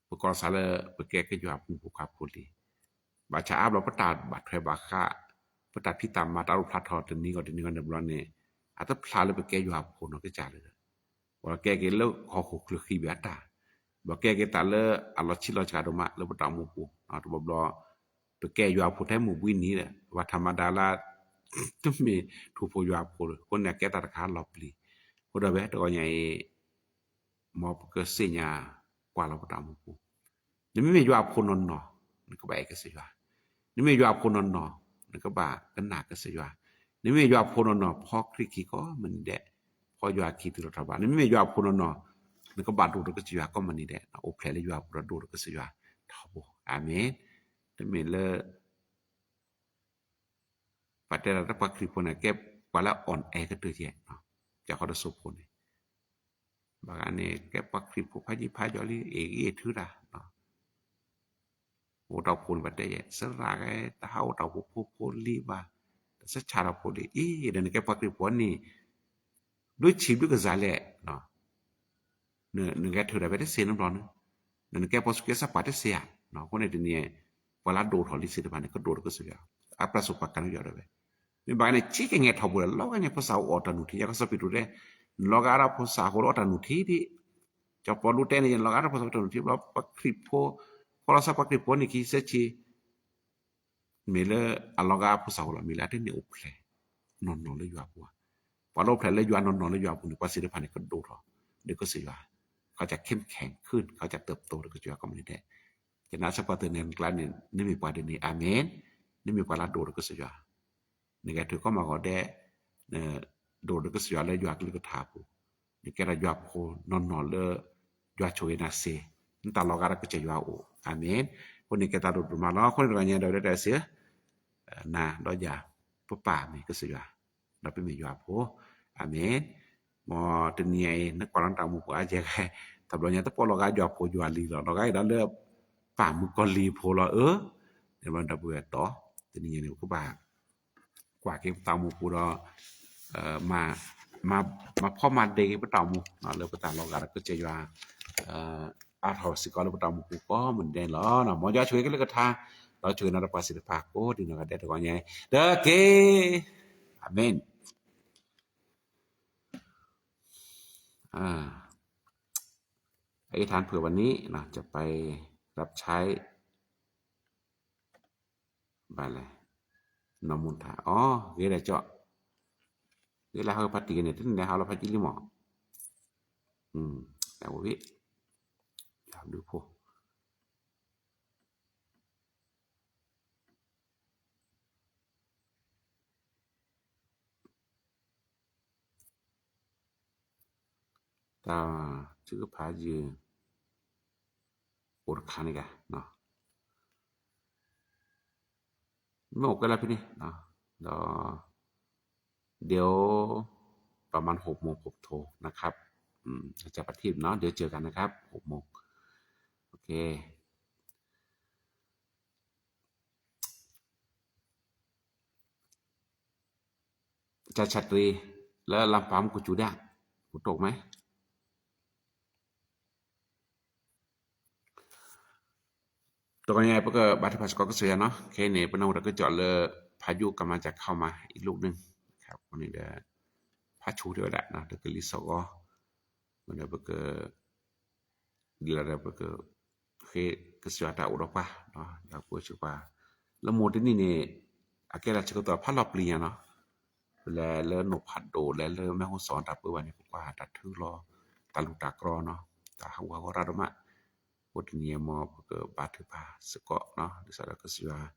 ပကီၢ်စၢ်လၢပကဲကစၢ်ယွၤအဖိမုၣ်ဖိခွါဖိလံၤ, ဘၣ်ဆၣ်အါဘျီပတၢ်ဘၣ်ထွဲဘၣ်ဃး, ပတၢ်ဖံးတၢ်မၤတၢ်အိၣ်ဖျါထီၣ်တနံၤဂီၢ်တနံၤဂီၢ်န့ၣ်ဘျီန့ၣ်, အတဖျါလၢပကဲယွၤအဖိနီၢ်ကစၢ်လၢၤ, ဘၣ်ကဲက့ၤလၢဟီၣ်ခိၣ်ချၢဃံဘၣ်တၢ်, ဘၣ်ကဲက့ၤတၢ်လၢအလီၤဆံးလီၤစှၤဒိၣ်မးလၢပတၢ်အိၣ်မူပူၤ, တဘျီဘျီ ပကဲယွၤအဖိထဲမုၢ်ဘှံးနံၤဒီး ပှၤထးမၤဒါလၢ တမ့ၢ်ထူၣ်ဖိယွၤအဖိလၢၤ, အဃိန့ၣ် အကဲတၢ်တခါလီၤပျံၤ, အဃိဒီးဝဲတဂီၤညါအံၤ မ်ပကသ့ၣ်ညါကွၢ်လီၤပတၢ်အိၣ်မူပူၤ, နမ့မ့ၢ်ယွၤအဖိနီၢ်နီၢ်, နကဘၣ်အဲၣ်ကစၢ်ယွၤ, နမ့ၢ်ယွၤအဖိနီၢ်နီၢ်, နကဘၣ်ကနၣ်ကစၢ်ယွၤ, နမ့မ့ၢ်ယွၤအဖိနီၢ်နီၢ် ဖီခရံာ်ခံကိးမုၢ်နံၤဒဲး, ဖီယွၤခံတုၤလီၤထီၣ်ဘး, နမ့မ့ၢ်ယွၤအဖိနီၢ်နီၢ်, နကဘၣ်ဒိၣ်ဒီးကစၢ်ယွၤကိးမုၢ်နံၤဒဲး, အိၣ်ဖျဲၣ်လၢယွၤအပူၤဒီးဒိၣ်ဒီးကစၢ်ယွၤထီဘိ, အၤမ့ၣ်, တမ့ၢ်လၢ ပှၤတဲဒၣ်လၢပှၤခရံာ်ဖိန့ၣ် ကဲပှၤလၢ on air ကတၢၢ်ယဲၢ်, ကၢ်ဃီတစိၢ်ဖိန့ၣ်, ဘၣ်ဂၤန့ၣ် ကဲပှၤခရံာ်ဖိဖးယံၤဖးယီၤလံ အ့ၣ်ဂံၢ်အ့ၣ်ထုတၢ်, အိၣ်တၢ်အိၣ်ဖှိၣ်န့ၣ် ပှၤတဲယဲၢ် သရၣ်ဂ့ၤ တဟးအိၣ်တၢ်အိၣ်ဖှိၣ်ဖိဖိလံၤဘၣ်, တဆၢဆၣ်တၢ်ဖိလံၤ အံၤ ဒီးနကဲပှၤခရံာ်ဖိန့ၣ် ဘျုးဆံးဘျုးကစၢ်လဲၣ် နဂဲၤထၢၣ်ဒၣ်ဝဲတစ့ၢ်နီတဘျီန့ၣ်, နကဲပှၤစူၢ်က့ၤစၢ်ပှၤတစ့ၢ်ဧါ, အဃိန့ၣ်တနံၤ ပှၤလၢအဒိၣ်ထီၣ်လံစ့ၢ်တဖၣ်န့ၣ် ကဒိၣ်ဒီးကစၢ်ယွၤ, အပြၢ်စိာ်ပှၤကၤနုာ်ယီၣ်ဒၣ်ဝဲ, မ့ၢ်ဘၣ်န့ၣ် ဆံးက့ၤငဲၤထီၣ်ပူၤဒီး လီၤဂာ်န့ၣ်ဖိသၣ်အိၣ်အီၣ်တၢ်နုၢ်ထံ ယကစီၤပ့းတရူးတဲ, နလီၤဂာ်ဒီးဖိသၣ်အဃိဒီးအီၣ်တၢ်နုၢ်ထံဒံး, စီၤပီလူးတဲန့ၣ် ယလီၤဂာ်ဒီးဖိသၣ်အဃိတၢ်နုၢ်ထံဘျီ ပှၤခရံာ်ဖိ, ကီၢ်လီၤစၢ်ပှၤခရံာ်ဖိန့ၣ်ခံစဲဆံ မ့ၢ်လၢအလီၤဂာ်ဖိသၣ်အဃိလီၤ, မ့ၢ်လၢအတန့ၢ်အိၣ်ဖျဲၣ်နီၢ်နီၢ်လၢယွၤအပူၤဧါ, ပှၤလၢအိၣ်ဖျဲၣ်လၢယွၤနီၢ်နီၢ်လၢယွၤအပူၤန့ၣ် ပှၤသ့ၣ်တဖၣ်န့ၣ် ကဒိၣ်ထီၣ်ဒီးကစၢ်ယွၤ, เขาจะเข้มแข็งขึ้น เขาจะเติบโต ဒီးကစၢ်ယွၤကိးမုၢ်နံၤဒဲး, ယနာ်စ့ၢ်ကီးသုန့ၣ်ကျါန့ၣ် နမ့ၢ်ပှၤဒ်န့ၣ် အၤမ့ၣ်, နမ့ၢ်ပှၤလၢအဒိၣ်ဒီးကစၢ်ယွၤ နကဲထၢၣ်ကီမၤဂီၤဒဲး, နဒိၣ်ဒီးကစၢ်ယွၤလၢယွၤကလုၢ်ကထါအပူၤ, နကဲထီၣ်ယွၤဖိနီၢ်နီၢ်လၢ ယွၤဆိၣ်ဂ့ၤနၤစ့ၢ်, နတၢ်လီၤဂာ်ဒီးကစၢ်ယွၤအအိၣ်, အၤမ့ၣ်, အဃိန့ၣ်ကဲသးဒိၣ်ဒိၣ်မးလီၤ, အဃိန့ၣ်တဂီၤညါဒီးတဲစ့ၢ်, နၤဒီးယၤ, ပပၢ်မ့ၢ်ကစၢ်ယွၤ, ဒီးပမ့ၢ်ယွၤအဖိ, အၤမ့ၣ်, မ်တနံၤအံၤ နကွၢ်လီၤနတၢ်အိၣ်မူပူၤအါယဲၢ်ဂၤ, တဘျီညါတပိာ်လီၤဂာ်ယွၤဖိယွၤလံၤလီၤ, လီၤဂာ်အံၤဒီးလၢ ပၢ်မုၣ်ကီၤလံၤဖိလီၤဧၢ, န့ၣ်ဘျီဒီပုၢ်ဝဲၢ်တီ, တနံၤညါန့ၣ် ပကဘၣ် ကွၢ်က့ၤပတၢ်အိၣ်မူပူၤဒီး မၤ မၤဖှီၣ်မၤဒ့က့ၤပတၢ်အိၣ်မူ လၢပတၢ်လီၤဂာ်ဒီးကစၢ်ယွၤ အါထီၣ်စ့ၢ်ကီးလၢပတၢ်အိၣ်မူပူၤကိးမုၢ်နံၤဒဲးလီၤ. မ်ယွၤဆိၣ်ဂ့ၤက့ၤလၢကထါ ဒီးဆိၣ်ဂ့ၤနၤဒီးပှၤသ့ၣ်တဖၣ်ကိးဒ်နီၢ်ဂၤဒဲးတဂီၤညါအံၤ တက့ၢ်. အၤမ့ၣ်. အအ့ၣ်ထါ เผื่อวันนี้นะ จะไปรับใช้ ဘၣ်လဲၣ် နီၢ်မူထါ အီၤ ဂ့ၤဒီးကၠီ ဂ့ၤလၢဟးဖါတံၢ်န့ၣ် တန့ၣ်ဟးလီၤဖါကံလံမး တၢ်ဝဲ ယွၤဘျုးဖှိၣ် တၢ်ထုကဖၣ်ယုၢ် အိၣ်တခါန့ၣ်ဂၤ မ့ၢ်အိၣ်ကွဲလၢဖဲန့ၣ် ဒီး เดี๋ยว ประมาณหกโมงผมโทรนะครับ อืม อาจารย์ประทีปเนาะ เดี๋ยวเจอกันนะครับ หกโมง โอเค อาจารย์ชาตรี แล้วลำปางกูจูด้า ฝนตกไหม တဂီၤညါ ပကဘါထုကဖၣ်စ့ၢ်ကီးကစၢ်ယွၤနီၤ, ခဲအံၤန့ၣ် ပနၢ်ဟူတၢ်ကစီၣ်လၢ พายุกำลังจะเข้ามาอีกลูกหนึ่ง ครับ အဃိန့ၣ်ဒီး ဖးဆူၣ်ထီၣ်ဝဲဒၣ် ဒီးကလံၤစိးဂီၤ အဃိဒီးပက ဒ်လဲၣ်ဒီးပက ဃ့ကစၢ်ယွၤတၢ်အိၣ်ဒီးပှၤ ဒီးပှၤဆၢပှၤ လၢမိၢ်တနံၤန့ၣ် အကဲဒၣ်ဆၢကတီၢ်ဖးလီၤပျံၤညါနီၤ, ပလဲၤလၢနိၣ်ဖးဒိၣ် လဲၤလၢမဲၢ်ဟီၣ်စီၣ်တၢ်ပၢဘၣ်န့ၣ် ပကွၢ်တၢ်ထုလီၤ တၢ်လူၢ်တၢ်ကြီနီၤ, တၢ်ဟးဂူာ်ဟးဂီၤရၢ်ဒိၣ်မး, အဃိတနံၤအံၤမ် ပကဘါထုကဖၣ်စ့ၢ်ကီးနီၤ, ဒ်သိးဒီးကစၢ်ယွၤ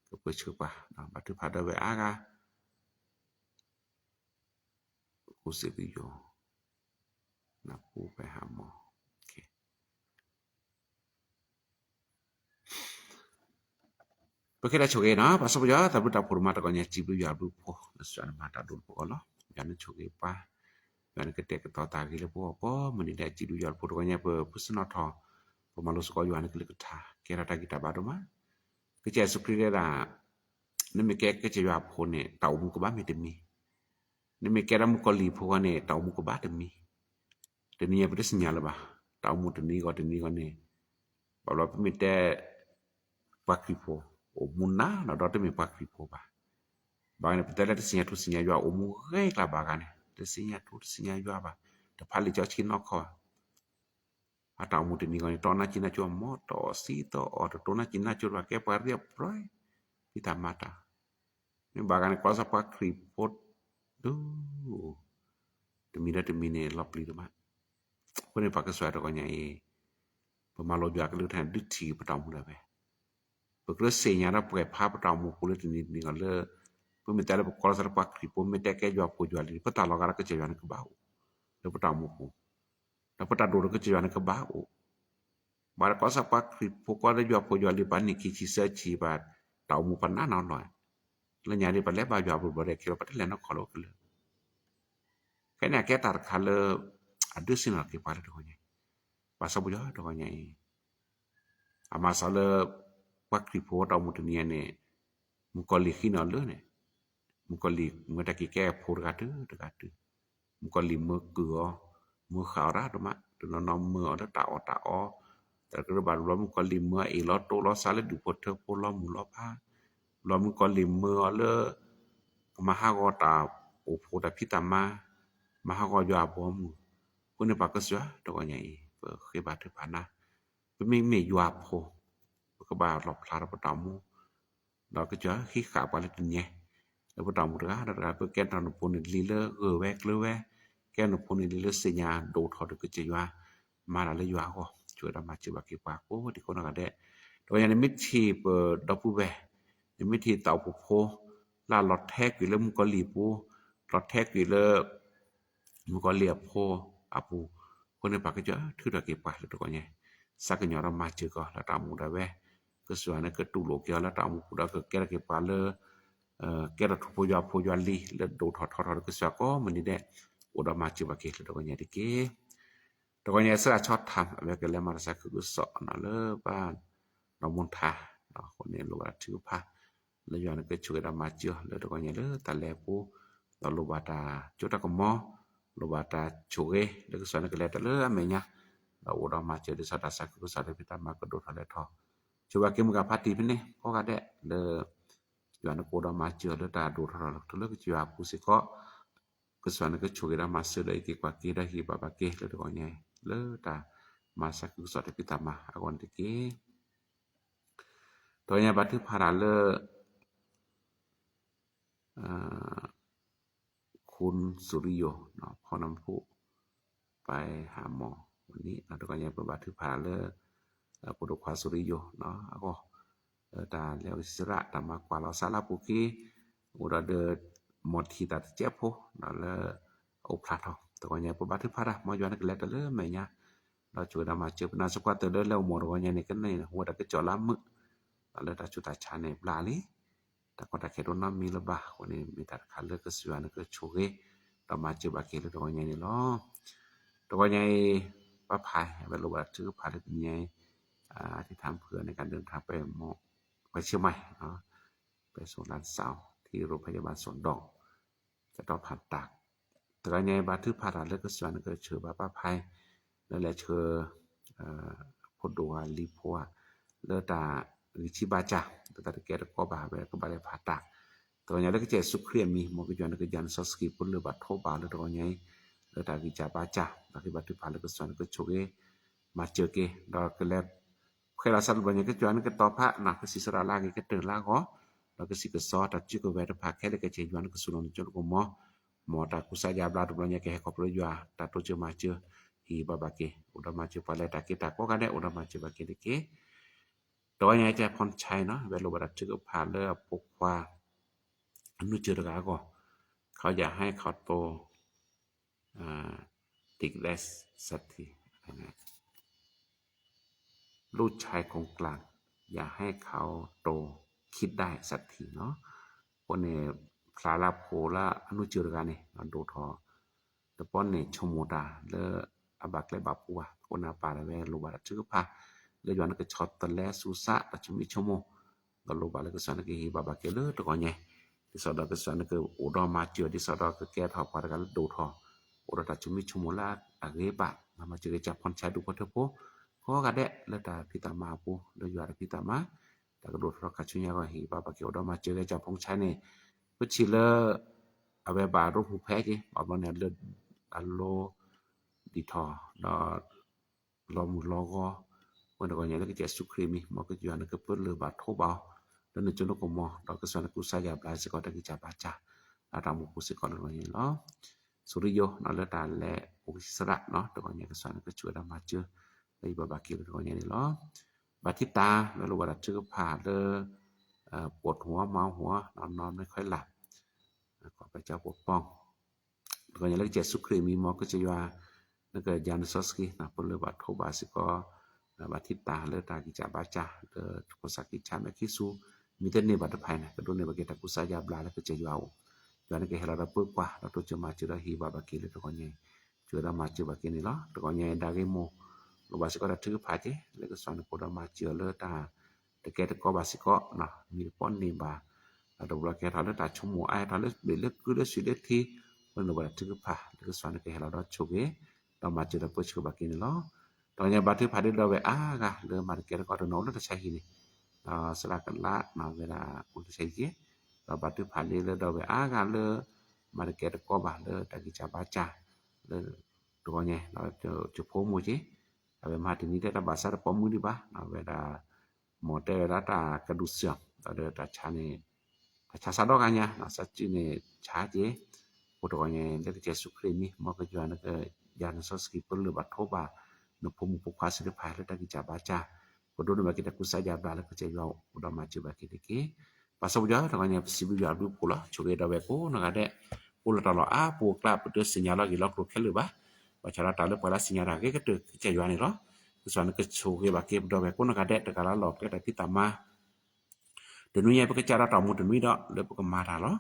ကပၢဆှၢပှၤ, ဘါထုကဖၣ်ဒီးဝဲအါဂၤ ကူစ့ၣ်ပယီၤ နၢ်ပူၤပဲဟးမီၢ် ပကဲဒၣ်ဆိၣ်ဂ့ၤနီၤ, ပၢ်စီပယီၤ တၢ်ဘျုးတၢ်ဖှိၣ်ဒိၣ်မးတဂီၤညါ စံးဘျုးယွၤဘျုးဖှိၣ် လၢကစၢ်ယွၤန့ၣ်မၤတၢ်ဒိၣ်တပူၤဃီလီၤ, ယွၤန့ၣ်ဆိၣ်ဂ့ၤပှၤ, ယွၤန့ၣ်ကတဲာ်ကတီၤတၢ်ဂ့ၤလၢပဂီၢ်ကိးမုၢ်နံၤဒဲး စံးဘျုးယွၤဘျုးဖှိၣ်တဂီၤညါ ပပၢၢ်ဆၢနီၣ်ထီၣ်, ပမၤလိစ့ၢ်ကီးယွၤန့ၣ်ကလုၢ်ကထါ ကဲထီၣ်တၢ်ဂံၢ်တၢ်ဘါဒိၣ်မး, ကစၢ်ယ့ၣ်ၡူးခရံာ်တဲဒၣ် နမ့ၢ်ကဲကစၢ်ယွၤအဖိန့ၣ် တၢ်အိၣ်မူကဘၣ်မ့ၢ်တမံၤ, နမ့ၢ်ကဲဒၣ်မုၣ်ကီၤလံၢ်ဖိဂီၢ်န့ၣ် တၢ်အိၣ်မူကဘၣ်တမံၤ, တနံၤအံၤပတသ့ၣ်ညါလၢၤဘၣ်, တၢ်အိၣ်မူတနံၤဂီၢ်တနံၤဂီၢ်န့ၣ်, ဘၣ်ဘျီပမ့ၢ်တဲ ပှၤခရံာ်ဖိ အိၣ်မူနးနီၢ်ဒီးတမ့ၢ်ပှၤခရံာ်ဖိဘၣ်, ဘၣ်န့ၣ် ပတဲလၢတသ့ၣ်ညါထူသ့ၣ်ညါယွၤအိၣ်မူဂ့ၤကျါဘၣ်ဂၤန့ၣ် တသ့ၣ်ညါထူတသ့ၣ်ညါယွၤဘၣ်, တဖးလံာ်စီဆှံနီတခီဘၣ် အတၢ်အိၣ်မူတနံၤဂီၢ်န့ၣ် တီနၢ်စံနၢ်ကၠိ မီတီၢ်စံတီၢ်အီၣ် တတိနၢ်စံနၢ်ကၠိဘၣ် ကဲပှၤ เรียบร้อย ဖံးတၢ်မၤတၢ်, မ့ၢ်ဘၣ်ဂၤန့ၣ် ကီၢ်စၢ်ပှၤခရံာ်ဖိ ဒူ တမံၤဒီးတမံၤန့ၣ် လီၤပျံၤဒိၣ်မး, အဃိန့ၣ် ပၢ်ကစၢ်ယွၤတဂီၤညါအံၤ ပမၤလိယွၤကလုၢ်ကထါန့ၣ် ဒုးထံၣ်ပတၢ်အိၣ်မူဒၣ်ဝဲ ပကြၢးသ့ၣ်ညါဒီးပှဲၤဖးပတၢ်အိၣ်မူပူၤလၢတနံၤတနံၤဂီၢ်လၢ ပမ့ၢ်တဲလၢပကီၢ်စၢ်လၢပှၤခရံာ်ဖိ မ့ၢ်တဲကဲယွၤဖိယွၤလံၤ ပတၢ်လီၤဂာ်ဒီးကစၢ်ယွၤန့ၣ်ကဘၣ်အိၣ် လၢပတၢ်အိၣ်မူပူၤ, ဒီးပတၢ်ဒိၣ်ဒီးကစၢ်ယွၤန့ၣ်ကဘၣ်အိၣ်, ဘၣ်ဒီးကီၢ်စၢ်ပှၤခရံာ်ဖိကိးလၢယွၤဖိယွၤလံၤ ပှၤနံၣ်ခံဆံသၢဆံ ဘၣ်တၢ်အိၣ်မူပှၤနးနီၢ်လီၤ, လၢညါဒ်ပလဲၤဘါယွၤဘျီဘျီဒီး ကဲလီၤပတလဲၤနီၢ်ခီလီၤကလၢာ် ခဲန့ၣ်အကဲတၢ်တခါလၢ အဒုးသ့ၣ်နီၣ်ထီၣ်က့ၤပှၤလၢတဂီၤညါအံၤ, ပၢ်စီပယီၤတဂီၤညါအံၤ, အမၤစၢၤလၢ ပှၤခရံာ်ဖိတၢ်အိၣ်မူတနံၤအံၤန့ၣ်, မုၣ်ကီၤလံၢ်ဃံန့ၢ်အီၤလၢန့ၣ်, မုၣ်ကီၤလံၢ်မၢတၢ်က့ၤကဲအဖိတဂၤတုၤတဂၤတုၤ, မုၣ်ကီၤလံၢ်မၢကုၢ်အီၤ, မၢဃာ်အီၤရၣ်ဒိၣ်မး, တနီၤနီၤမၢအီၤလၢတၢ်အီၣ်တၢ်အီ, တၢ်ကရၢဘၣ်တဘျီ မုၣ်ကီၤလံၢ်မၢအအ့ၣ်လီၤတိလီၤဆါလၢဒူၣ်ဖိထၢဖိလီၤမုၢ်လီၤဖး, ဘျီမုၣ်ကီၤလံၢ်မၢအီၤလၢ ကမၤဟးဂီၤတၢ်အိၣ်ဖှိၣ်တၢ်ဖံးတၢ်မၤ, မၤဟးဂီၤယွၤအဘီအမုၢ်, အဃိန့ၣ်ပၢ်ကစၢ်ယွၤတဂီၤညါအံၤ ပဃ့ဘါထုကဖၣ်နၤ, ပမ့မ့ၢ်ယွၤအဖိ, ပကဘၣ်လီၣ်ဖျါထီၣ်ပတၢ်အိၣ်မူ, ဒီးကစၢ်ယွၤဟံးဃာ်ပှၤလၢတနံၤညါ, လၢပတၢ်အိၣ်မူတဂၤဒီးတဂၤ ပကဲထီၣ်နဖိန့ၣ်လံၤလၢဂၢၢ်ဝဲကျၢၤဝဲ, ကဲနဖိန့ၣ်လံၤလၢသ့ၣ်ညါဒိၣ်ထီၣ်ဒီးကစၢ်ယွၤ, မၤတၢ်လၢယွၤအဂီၢ်, ဆိၣ်ဂ့ၤဒီးမၤစၢၤဘၣ်က့ၤပှၤကိးဒံကိးနီၢ်ဂၤဒဲး, တဂီၤညါန့ၣ်မ့ၢ်ထံၣ်ပဒီပုၢ်ဝဲၢ်, နမ့ၢ်ထံၣ်တၢ်အိၣ်ဖှိၣ်ဖိ, လၢလီၤထဲကွံာ်လၢမုၣ်ကီၤလံၢ်အပူၤ, လီၤထဲကွံာ်လၢ မုၣ်ကီၤလံၢ်အဖိအပူၤ, အဃိန့ၣ်ပၢ်ကစၢ်ထုးထီၣ်က့ၤပှၤလၢတဂီၤညါ, စးကညီၤဒီးမၤစၢၤကီးလၢတၢ်အိၣ်မူဒၣ်ဝဲ, ကစၢ်ယွၤန့ၣ်ကတူၢ်လိာ်က့ၤအီၤလၢတၢ်အိၣ်မူပူၤဒီး ကကဲထီၣ်က့ၤပှၤလၢ ကဲထီၣ်ထူဖိယွၤဖိယွၤလံၤ လၢဒိၣ်ထီၣ်ထီထီၣ်ဒီးကစၢ်ယွၤကိးမုၢ်နံၤဒဲး, အိၣ်ဒီးမၤစၢၤဘၣ်က့ၤလၢတဂီၤညါတက့ၢ်. တဂီၤညါစ့ၢ်ကီးဆီထါ အဝဲကလဲၤမၤတၢ်ဆါခုကစီၣ်နီၤလၢပၢ်နီၢ်မူထါ, အဃိန့ၣ်လိၣ်ဘၣ်တၢ်ထုကဖၣ်, လၢယွၤန့ၣ်ကဆိၣ်ဂ့ၤဒီးမၤစၢၤအီၤလၢတဂီၤညါလၢတၢ်လဲၤအပူၤ, ဒီးလိၣ်ဘၣ်တၢ်စိတၢ်ကမီၤ လိၣ်ဘၣ်တၢ်ဆိၣ်ဂ့ၤ လၢကစၢ်ယွၤနကလဲၤတၢ်လၢအမဲာ်ညါ, ဒီးအိၣ်ဒီးမၤစၢၤဒ်သိးတၢ်သးခုကစီၣ်လၢဖံးတၢ်မၤကဒိၣ်ထီၣ်လဲၤထီၣ်, ဆိၣ်ဘၣ်က့ၤမုၢ်ဂၤဖးတံၢ်ဖဲန့ၣ် ကိးဂၤဒဲးလၢ ယွၤနကအိၣ်ဒီးမၤစၢၤလၢတၢ်ဒိၣ်ထီၣ်ထီၣ်လၢကစၢ်ယွၤအပူၤစ့ၢ်ကီး, ကစၢ်ယွၤနကဆိၣ်ဂ့ၤဒီးမၤစၢၤဒီးအံးက့ၤကွၢ်က့ၤဒီးဟ့ၣ်ဘၣ်ဘၣ်က့ၤလၢတဂီၤညါအံၤ လၢတၢ်မၤသးခုကစီၣ်တဖံးတၢ်မၤအဂီၢ်န့ၣ်တက့ၢ်. တဂီၤညါဘါထုကဖၣ်တၢ်လၢ คุณสุริโย ဖီနၢဖူၣ် ပၢ်ဟးမီၤဝဲန့ၣ် တဂီၤညါပဘါထုကဖၣ်လၢ ဖိဒိၣ်ခွါ สุริโย အဂီၢ် တၢ်လဲၤအိၣ်စံစရၣ် တၢ်မၤကွၢ်လီၤစးလၢအပူၤကွံာ် အိၣ်ဒီးဒီး မီၢ်ထံၣ်တၢ်တကဲးဖိ လၢအအိၣ်ဖျါထီၣ် တဂီၤညါပဘါထုကဖၣ်တၢ် မ်ယွၤနကလဲၤတၢ်လၢမဲာ်ညါ ဒီးဆိၣ်ဂ့ၤဒီးမၤစၢၤ ပနာ်သပှၢ်တၢၢ်လၢလဲၤအိၣ်မီၢ်တဂီၤညါန့ၣ် ကန့ၢ်ဝဲတၢ်ကစီၣ်လၢမုာ် လၢတၢ်ဆူးတၢ်ဆါန့ၣ်ဘျါလံ တၢ်ကီတၢ်ခဲဒိၣ်နီတမံၤလၢၤဘၣ်အဃိန့ၣ် မ့ၢ်တၢ်တခါလၢကစၢ်ယွၤနကဆိၣ်ဂ့ၤ ဒီးမၤစၢၤဘၣ်က့ၤလၢတဂီၤညါန့ၣ်လီၤ. တဂီၤညါအံၤ ပၢ်ဖး အဝဲလိၣ်ဘၣ်တၢ်ထုကဖၣ်လၢတနံၤညါအံၤ အသံၣ်ထၣ်ဖုၣ်န့ၣ် ကဒုးထၣ်ပဲမီၢ် ပဲဆ့မး ပဲဆိလၢ်စၣ် ထံရိဖဲယဘၣ်စိာ်ဒီး ကတီၢ်ဖးတၢ် တဂီၤညါအံၤဘါထုကဖၣ်တၢ်လၢကစၢ်ယွၤနကဆှၢဘၣ်ပၢ်ဖး လၢလဲၤဆှၢ ဖိဒိၣ်ဧါလံၤဖိဧါ လၢတၢ်ဂံၢ်ဆံးဘါစၢ် လၢတၢ်တကဲတကိးဘၣ်ဝဲကဘၣ်လဲၤဖးတၢ် တဂီၤညါလၢကစၢ်ယ့ၣ်ၡူးခရံာ်အမံၤ မ်ကစၢ်ယွၤနကယၤနစီဆှံဖိလၢဘၣ်ထိးဘၣ်လၢတဂီၤညါအံၤ လၢတၢ်ဂံၢ်စၢ်ဘါစၢ် ဒီးကဘါထုကဖၣ်လၢကစၢ်ယွၤနကဆိၣ်ဂ့ၤ မၤစၢၤက့ၤ ဒီးကလဲၤ ဖှဲလီၤစးတဘျီညါ ကစၢ်ယွၤနကတီၤဖး နကစံးစရၣ်လၢအဂ့ၤကတၢၢ်လၢအဂီၢ် ဒီးကစံးကစီတၢ်စုကဝဲၤတဖၣ်ခဲလၢာ် ကစၢ်ယွၤနကစိာ်နီၣ်နကၠိတကမီၤ မ်တၢ်ကူစါယါဘျါတဘျီညါ ကဟဲခီဖျိလၢယွၤ တၢ်တိစၢၤမၤစၢၤ ဟ့ၣ်ဘၣ်ဘၣ်က့ၤ အိၣ်ဒီးမၤစၢၤပှၤလဲၤတၢ်က့ၤတၢ်ကိးဂၤဒဲး အိၣ်ဒီးမၤစၢၤဘၣ်က့ၤတက့ၢ်. တဂီၤညါကစၢ်ဖီနဆဲနီၤ အဝဲလိၣ်ဘၣ်တၢ်ထုကဖၣ်လၢအဖိခွါ အနုၢ်စၢၤတဂၤအဂီၢ် เขาอยากให้เขาโต เด็กได้สักที ลูกชายคนกลาง อยากให้เขาโตคิดได้สักที နီၤ အဃိန့ၣ် ဖျါလၢဖိလၢအနုၢ်စၢၤတဂၤန့ၣ် ဒိၣ်ထီၣ် တပီၢ်န့ၣ်ဆိကမိၣ်တၢ်လၢအဘၣ်ကျဲဘၣ်ဖှိၣ်ဘၣ် အဃိန့ၣ်အပၢ်တဝဲလိၣ်ဘၣ်တၢ်ထုကဖၣ် လၢယွၤနကဆီတလဲဆူစးတၢ်ဆိမိၣ်ဆိကမိၣ် ဒီးလိၣ်ဘၣ်လၢကစၢ်နကဟ့ၣ်ဘၣ်ဘၣ်က့ၤလၢတဂီၤညါ ဒ်သိးဒီးကစၢ်နကအိၣ်ဒီးမၤစၢၤ ဒ်သိးဒီးကကဲထီၣ်ပှၤတဂၤလၢဒိၣ်ထီၣ် အိၣ်ဒီးတၢ်ဆိမိၣ်ဆိကမိၣ်လၢအဂ့ၤဘၣ် မၤစၢၤက့ၤကစၢ်ဖီနဆဲဒူၣ်ဖိထၢဖိ ကိးဂၤဒဲးလၢတၢ်ဖံးတၢ်မၤအပူၤ လၢယွၤတၢ်ဖံးတၢ်မၤ တၢ်ကဒိၣ်ထီၣ်ခါဆူညါအဂီၢ် ဟ့ၣ်ဘၣ်ဘၣ်က့ၤ အိၣ်ဒီးမၤစၢၤက့ၤကစၢ်ဖီနဆဲန့ၣ် ပထံၣ်လၢ အဝဲဘၣ်ရိဖှိၣ်ဖဲက့ၤ ဘၣ်ဘျီန့ၣ်လၢ အလိ ဒံးထီၣ် ဒီး လီၤမုၢ်လီၤဂီၤ အဃိန့ၣ်တဂီၤညါလၢကစၢ်ယ့ၣ်ၡူးခရံာ်အမံၤ မ်ကစၢ်ယွၤနကပၢလၢၢ်ဘၣ်ထိးဘၣ်အီၤ လၢနကၠိနကမီၤ ဒီးကစၢ်ယွၤနကူစါယါဘျါစ့ၢ်ကီးတၢ်ဂံၢ်စၢ်ဘါစၢ် လၢတၢ်မူပူၤစ့ၢ်ကီးလၢတဂီၤညါန့ၣ်လီၤ. စူၤရံယိၤ လၢတၢ်လဲၤအိၣ်ကစံးစရၣ် တဂီၤညါကစၢ်ယွၤနကဆိၣ်ဝဲဒၣ်မၤစၢၤ လၢယဘၣ်ဘၣ်က့ၤလၢတဂီၤညါန့ၣ်လီၤ. ဘၣ်ထံၣ်တၢ် ဝဲလိၣ်ဘၣ်တၢ်ထုကဖၣ်လၢ ပှိၣ်ထူၣ်အီမၤဟူၣ်အီ နီၢ်နီၢ်မ့ၢ်ခွဲးလၢ် ခီပညီပှိၣ်ပီၣ် တဂီၤညါလၢကစၢ်ယ့ၣ်ၡူးခရံာ်အမံၤ မ်ကစၢ်ယွၤ နကယၤနစီဆှံ ပၢလၢၢ်ဘၣ်ထိးဘၣ်စ့ၢ်ကီး ဘၣ်ထံၣ်တၢ်လၢတၢ်ဂံၢ်စၢ်ဘါစၢ် လၢတၢ်ခိၣ်သးကံၢ်ဆါမဲာ်ခံဆူ မ့ၢ်တန့ၢ်ဘၣ်တဖၣ်န့ၣ် ကဒိးန့ၢ်ဘၣ်က့ၤတၢ်ကူစါယါဘျါလၢကစၢ်ယွၤအအိၣ် ယွၤနကဟဲလီၤဒီးပၢကွၢ် ဒီးတိစၢၤမၤစၢၤဒီးဟ့ၣ်ဘၣ်ဘၣ်က့ၤလၢတဂီၤညါ စၢၤဒီးမၤစၢၤဘၣ်က့ၤန့ၣ်လီၤ. တဂီၤညါဒၣ်ဂ့ၢ်မိၢ် လိၣ်ဘၣ်စ့ၢ်ကီးတၢ်ထုကဖၣ်က့ၤ လၢကစၢ်နကအိၣ်ဒီးမၤစၢၤအီၤလၢတၢ် တကဲတကိးဘၣ်စ့ၢ်ကီး မ့ၢ်တပီၢ်န့ၢ်ဘၣ် တဘျီကဟဲထီၣ်လၢတၢ်ဆိကမိၣ်အါ ဟဲထီၣ်လၢဘ့ၣ်လၢကုလၢဆံးလၢထံ အဃိန့ၣ်လိၣ်ဘၣ်တၢ်ထုကဖၣ် လၢကစၢ်နကဟဲလီၤဒီးဆိၣ်ဂ့ၤ ဒီးမၤစၢၤဒီးပၢဆှၢဘၣ်က့ၤန့ၣ်လီၤ. တဂီၤညါဘၣ်ထုကဖၣ်ဒ်ဒီဝဲၢ်အါဂၤလၢမၤတကဲတကိးတနီၤအိၣ်လၢတၢ်ဆါဟံၣ်န့ၣ် ဒီးစရၣ်ကလး ဝဲဒၣ်အိၣ်လၢတၢ်ဆါဟံၣ်က့ၤ ဒီးဘၣ်ထုကဖၣ်လၢလၢဒီဝဲၢ်အါဂၤလၢ မၤတကဲတကိးဘၣ်လၢတၢ်ဂံၢ်စၢ်ဘါစၢ် လၢတဂီၤညါ ဒီးယဖိမုၣ်က့ၤ အဝဲမၤတနံၤတဲတၢ်ဘၣ်ဆါတပိာ်မုၢ်ဒံးဘၣ် ဝဲဒၣ် မ်တဲဝဲဒၣ်တၢ်ကဒုးစၢၤ ဒီးတၢ်ဆါန့ၣ် တၢ်ဆါစးဒီဂၤညါ စးစုန့ၣ်ဆါက့ၤ အိၣ်တဂီၤညါ လၢကစၢ်ယ့ၣ်ၡူးခရံာ်အမံၤ မ်ကစၢ်ယွၤနကယၤနစီဆှံပၢလၢၢ်ဘၣ်ထိးဘၣ် နဖိမုၣ်ဖိခွါသ့ၣ်တဖၣ်လၢတၢ်ဂံၢ်စၢ်ဘါစၢ် ကဒိးန့ၢ်ဘၣ်က့ၤတၢ်ကူစါယါဘျါလၢကစၢ်ယွၤအိၣ်ဒီးမၤစၢၤဘၣ်က့ၤတက့ၢ်. ပၢ်စီဆှံပၢ်ယွၤတဂီၤညါ ပစံးဘျုးယွၤဘျုးဖှိၣ်လီၤ ဆိၣ်ဂ့ၤဒီးဝဲကိးနီၢ်ဂၤဒဲး အိၣ်လၢတၢ်လီၢ်အါပူၤအကျါ ပတသ့ၣ်ညါလီၤဂ့ၤလီၤကျိၤခဲလၢာ်ဘၣ် ဘၣ်ဆၣ်ဒီးတၢ်လၢပှၤလၢသ့ၣ်ညါတၢ်ဂ့ၤကတၢၢ် ကစၢ်ယွၤန့ၣ်လီၤ. ကစၢ်ယွၤနကဆိၣ်ဂ့ၤဘၣ်က့ၤပဒီပုၢ်ဝဲၢ်ကိးနီၢ်ဂၤဒဲး တဂၤလၢအလီၢ်ကျဲတၢ်ဖံးတၢ်မၤ တနွံညါ ပကစၢ်ဒီးတၢ်မူတနွံဒီး လၢပကမၤတၢ်လီၤ.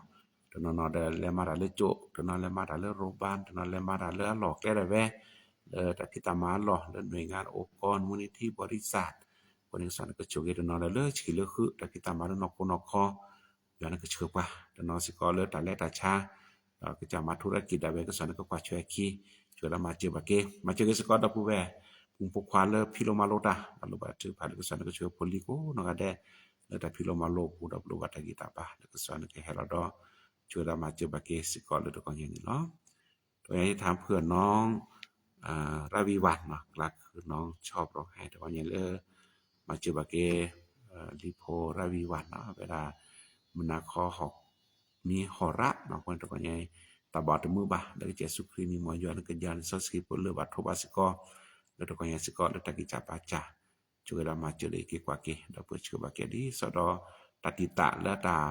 တနီၤနီၤဒီးလဲၤမၤတၢ်လၢကၠိ, တနီၤလဲၤမၤတၢ်လၢရိဘါ, တနီၤလဲၤမၤတၢ်လၢအလီၢ်ကျဲဒၣ်ဝဲ, လၢတၢ်ဖံးတၢ်မၤအလီၢ် လၢနွံဂၤအိၣ်ကီၢ် မူနံထံ ဘီရံစၢ်, အဃိန့ၣ် ကစၢ်နကဆိၣ်ဂ့ၤ တနီၤဒီးလၢဆံးလၢဃု တၢ်ဖံးတၢ်မၤလၢနီၢ်ခိနီၢ်ခီ ယွၤနကဆှၢပှၤ, တနီၤစ့ၢ်ကီးလၢတၢ်လဲၤတၢ်ဆါ ဒီးကစၢ်မၤထူရၢက့ၤဒၣ်ဝဲ ကစၢ်နကကွၢ်ဆၢဟဲခံ, ဆိၣ်ဂ့ၤဒီးမၤစၢၤဘၣ်က့ၤ, မၤစၢၤက့ၤစ့ၢ်ကီးဒီပုၢ်ဝဲၢ် ပုၢ်ဖိခွါလၢဖံးလိမၤလိတၢ် ဒီးလိၣ်ဘၣ်ထုကဖၣ်လၢကစၢ်နကဆိၣ်ဂ့ၤဖိလံၤကိးနီၢ်ဂၤဒဲး လၢတၢ်ဖံးလိမၤလိအပူၤ ဒီးပလိၣ်ဘၣ်တၢ်ဂံၢ်တၢ်ဘါ လၢကစၢ်နကဟဲလီၤဒီး ဆိၣ်ဂ့ၤဒီးမၤစၢၤဘၣ်က့ၤစ့ၢ်ကီးလၢတကီၢ်ညါန့ၣ်လီၤ. တကီၢ်ညါယထါဖုအနီၢ် ရၣ်ဝံၤဝါနီၤ ကျါခုနီၢ်ဆီပရီဟဲ တကီၢ်ညါလၢ မၤစၢၤဘၣ်က့ၤ လံၤဖိရၣ်ဝံၤဝါနီၤ ဝဲဒၣ် မုၢ်နၤခီ မ့ၢ်ဟီၣ်ရၣ်နီၤ အဃိန့ၣ်တကီၢ်ညါ တၢ်ဘၣ်တမုာ်ဘၣ် လၢကစၢ်ယ့ၣ်ၡူးခရံာ်မံၤ မ်ယွၤနကယၤန့ၣ် စီဆှံဖိလၢဘၣ်ထိဘၣ်စ့ၢ်ကီး လၢတကီၢ်ညါစ့ၢ်ကီး လၢတၢ်ဂံၢ်စၢ်ဘါစၢ် ဆိၣ်ဂ့ၤဒီးမၤစၢၤလၢယက့ၤကွၢ်က့ၤ ဒီးပၢဆှၢဘၣ်က့ၤဒ်သိးဒီး တၢ်တံာ်တာ်လၢတၢ်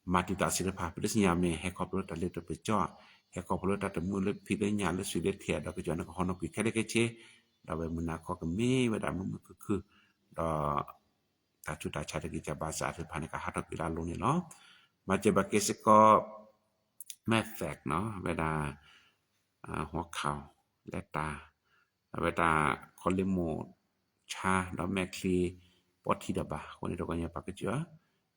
မၤတံာ်တာ်သ့ၣ်တဖၣ် ပတသ့ၣ်ညါမ့ၢ် ဟဲခီဖျိလၢတၢ်လ့ပစီ ဟဲခီဖျိလၢတၢ်တမုာ်လၢဖံးလၢညၣ်လၢစွံးလၢထဲ ဒီးကစၢ်နကဟီနီၤကွံာ်ခဲလၢာ်ခဲဆ့ ဒီးဝဲမုၢ်နၤခီကမ့ၢ်ဝဲဒၣ်မုာ်မုာ်ခုၣ်ခုၣ် ဒီး တၢ်ဆူးတၢ်ဆါတၢ်ဂံၢ်စၢ်ဘါစၢ်သ့ၣ်တဖၣ်န့ၣ် ကဟးထီၣ်ကွံာ်လၢအလိၤန့ၣ်လီၤ. မၤစၢၤဘၣ်က့ၤစ့ၢ်ကီး မဲာ်သဲးနီၤ ဝဲဒၣ် ဟီခီၣ် လဲၤတၢ် အဝဲတၢ်ခီလ့မိၢ်ဆါ ဒီးမဲာ်ချံ ပီၣ်ထံဒီးဘၣ် အဃိန့ၣ်တကီၢ်ညါပၢ်ကစၢ်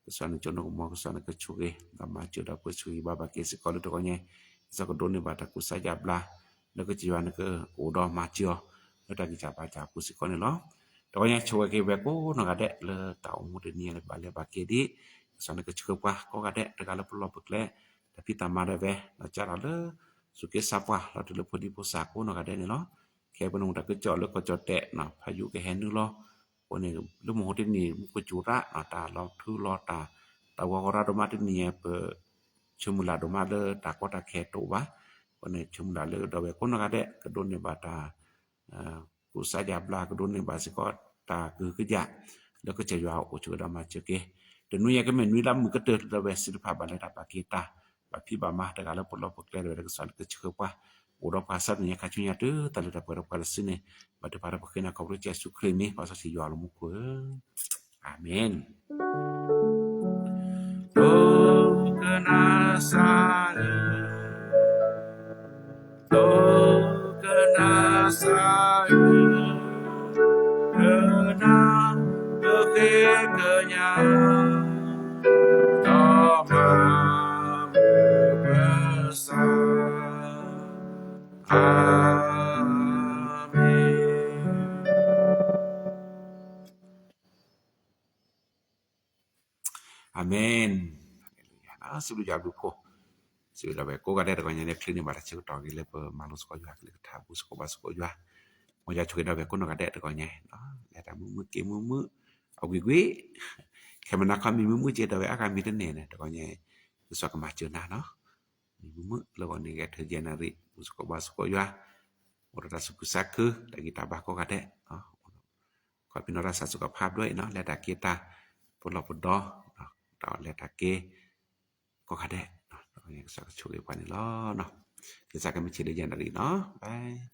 ကစၢ်နကစိနကမီၤ ကစၢ်နကဆိၣ်ဂ့ၤ ဒီးမၤစၢၤဒီးပၢဆှၢဂံၢ်ဘါဘၣ်က့ၤစ့ၢ်ကီးလၢတကီၢ်ညါ ကစၢ်ကဒိးန့ၢ်ဘၣ်တၢ်ကူစါယါဘျါ လၢကစၢ်ယွၤနကအိၣ်ဒီးမၤစၢၤအီၤ လၢတၢ်ဂံၢ်စၢ်ဘါစၢ်အပူၤစ့ၢ်ကီးန့ၣ်လီၤ. တကီၢ်ညါဆိၣ်ဂ့ၤက့ၤဝဲကိးနီၢ်ဂၤဒဲး လၢတၢ်အိၣ်မူတနံၤအံၤလၢကဘၣ်လဲၤဘၣ်က့ၤဒ် ကစၢ်နကဆှၢပှၤကိးဂၤဒဲး တဂၤလၢပလီၢ်ပကျဲ တၢ်ဖံးတၢ်မၤဒၣ်ဝဲ ဒီးကၢ်ထီၣ်လၢ စူၢ်က့ၤစၢ်ပှၤ လီၤတုၤလၢဖိဒံဖိသၣ်ကိးနီၢ်ဂၤဒဲးန့ၣ်လီၤ. ခဲအံၤပနၢ်ဟူတၢ်ကစီၣ်လၢကီၢ်ကၠီၣ်တဲာ်နီၤ ဖးယိၣ်ကဟဲနုာ်လီၤ အဃိန့ၣ် လၢမဟါတနံၤ မူကစူၤရၣ် တၢ်လီၤထူလီၤတၢ် တၢ်ဂီၤဂီၤရၣ်ဒိၣ်မးတနံၤအံၤ ပ ဆၢမုၢ်လၢ်ဒိၣ်မးလၢတၢ်ကီတၢ်ခဲတအိၣ်ဘၣ်. အဃိန့ၣ် ဆၢမုၢ်လၢ်လၢဒီးဝဲကိးနီၢ်ဂၤဒဲး ကဒိးန့ၢ်ဘၣ်တၢ် ကူစါယါဘျါ ကဒိးန့ၢ်ဘၣ်စ့ၢ်ကီးတၢ်ကဟုကယာ် လၢကစၢ်ယွၤအိၣ်ဆိၣ်ဂ့ၤဒီးမၤစၢၤက့ၤ တနွံအံၤကမ့ၢ်နွံလါမုၢ်ကတၢၢ်လၢဝဲသ့ၣ်တဖၣ်ဘၣ်လဲၤတၢ်ဘၣ်က့ၤတၢ် ဘၣ်ဖံးဘၣ်မၤတဂၤလၢပလီၢ်ပကျဲဒၣ်ဝဲလၢကစၢ်ကဆှၢပှၤ အိၣ်ဒီးပှၤစးတနံၤညါခါဆူညါတုၤတၢ်လၢတၢ်ပှဲၤဒီးပှၤတစုန့ၣ် ဘၣ်တဖၣ်ဒီးပဃ့နၤခီဖျိကစၢ်ယ့ၣ်ၡူးခရံာ်မံၤ ပှၤစီဆှံယွၤလၢမူခိၣ်ဧၢ အၤမ့ၣ်. ဒိကနၣ်စၢ်ဧၢ, ဒိကနၣ်စၢ်ဧၢ, ကနၣ်ကသ့ကညး, ဒီးမၤမုာ်ပသး, အၤမ့ၣ်. အၤမ့ၣ်. စံးဘျုးယွၤဘျုးဖှိၣ်, စံးဘျုးဒၣ်ဝဲကိးဂၤဒဲးတဂီၤညါန့ၣ် ချုးန့ၢ်ဘၣ်တၢ်ဆၢကတီၢ်ဂ့ၤလၢပမၤလိသကိးယွၤကလုၢ်ကထါ ဘူၣ်သကိးဘါသကိးယွၤ, မ်ယွၤဆိၣ်ဂ့ၤဒၣ်ဝဲကိးနီၢ်ဂၤဒဲးတဂီၤညါ, လဲၤတၢ်မုာ်မုာ်က့ၤမုာ်မုာ်, အဝံၤကွံာ်, ခဲမုၢ်နၤခီမံၤမုာ်မုာ်က့ၤဒၣ်ဝဲအါဂၤမံၤတန့ၢ်န့ၣ် တဂီၤညါ, ကစၢ်ကမၤစၢၤနၤနီၤ, မံၤမုာ်မုာ်လၢဂီၤန့ၣ်ဂဲၤထၢၣ်ယဲၢ်နၣ်ရံၣ် ဘူၣ်သကိးဘါသကိးယွၤ, အိၣ်ဒီးတၢ်သူၣ်ခုသးခု, တၢ်ဂံၢ်တၢ်ဘါကိးဂၤဒဲး ခီပညီတၢ်သးစူၤကဖးဒိၣ်အံၤနီၤ လဲၤတၢ်က့ၤတၢ် ပလီၢ်ပဒီ, ဒီးလဲၤတၢ်က့ၤ ကိးဂၤဒဲး, ကစၢ်ကဆိၣ်ဂ့ၤပှၤန့ၣ်လီၤ. ကစၢ်ကမ့ၢ်ဆံးလၢယဲၢ်နၣ်ရံၣ်နီၤ, bye.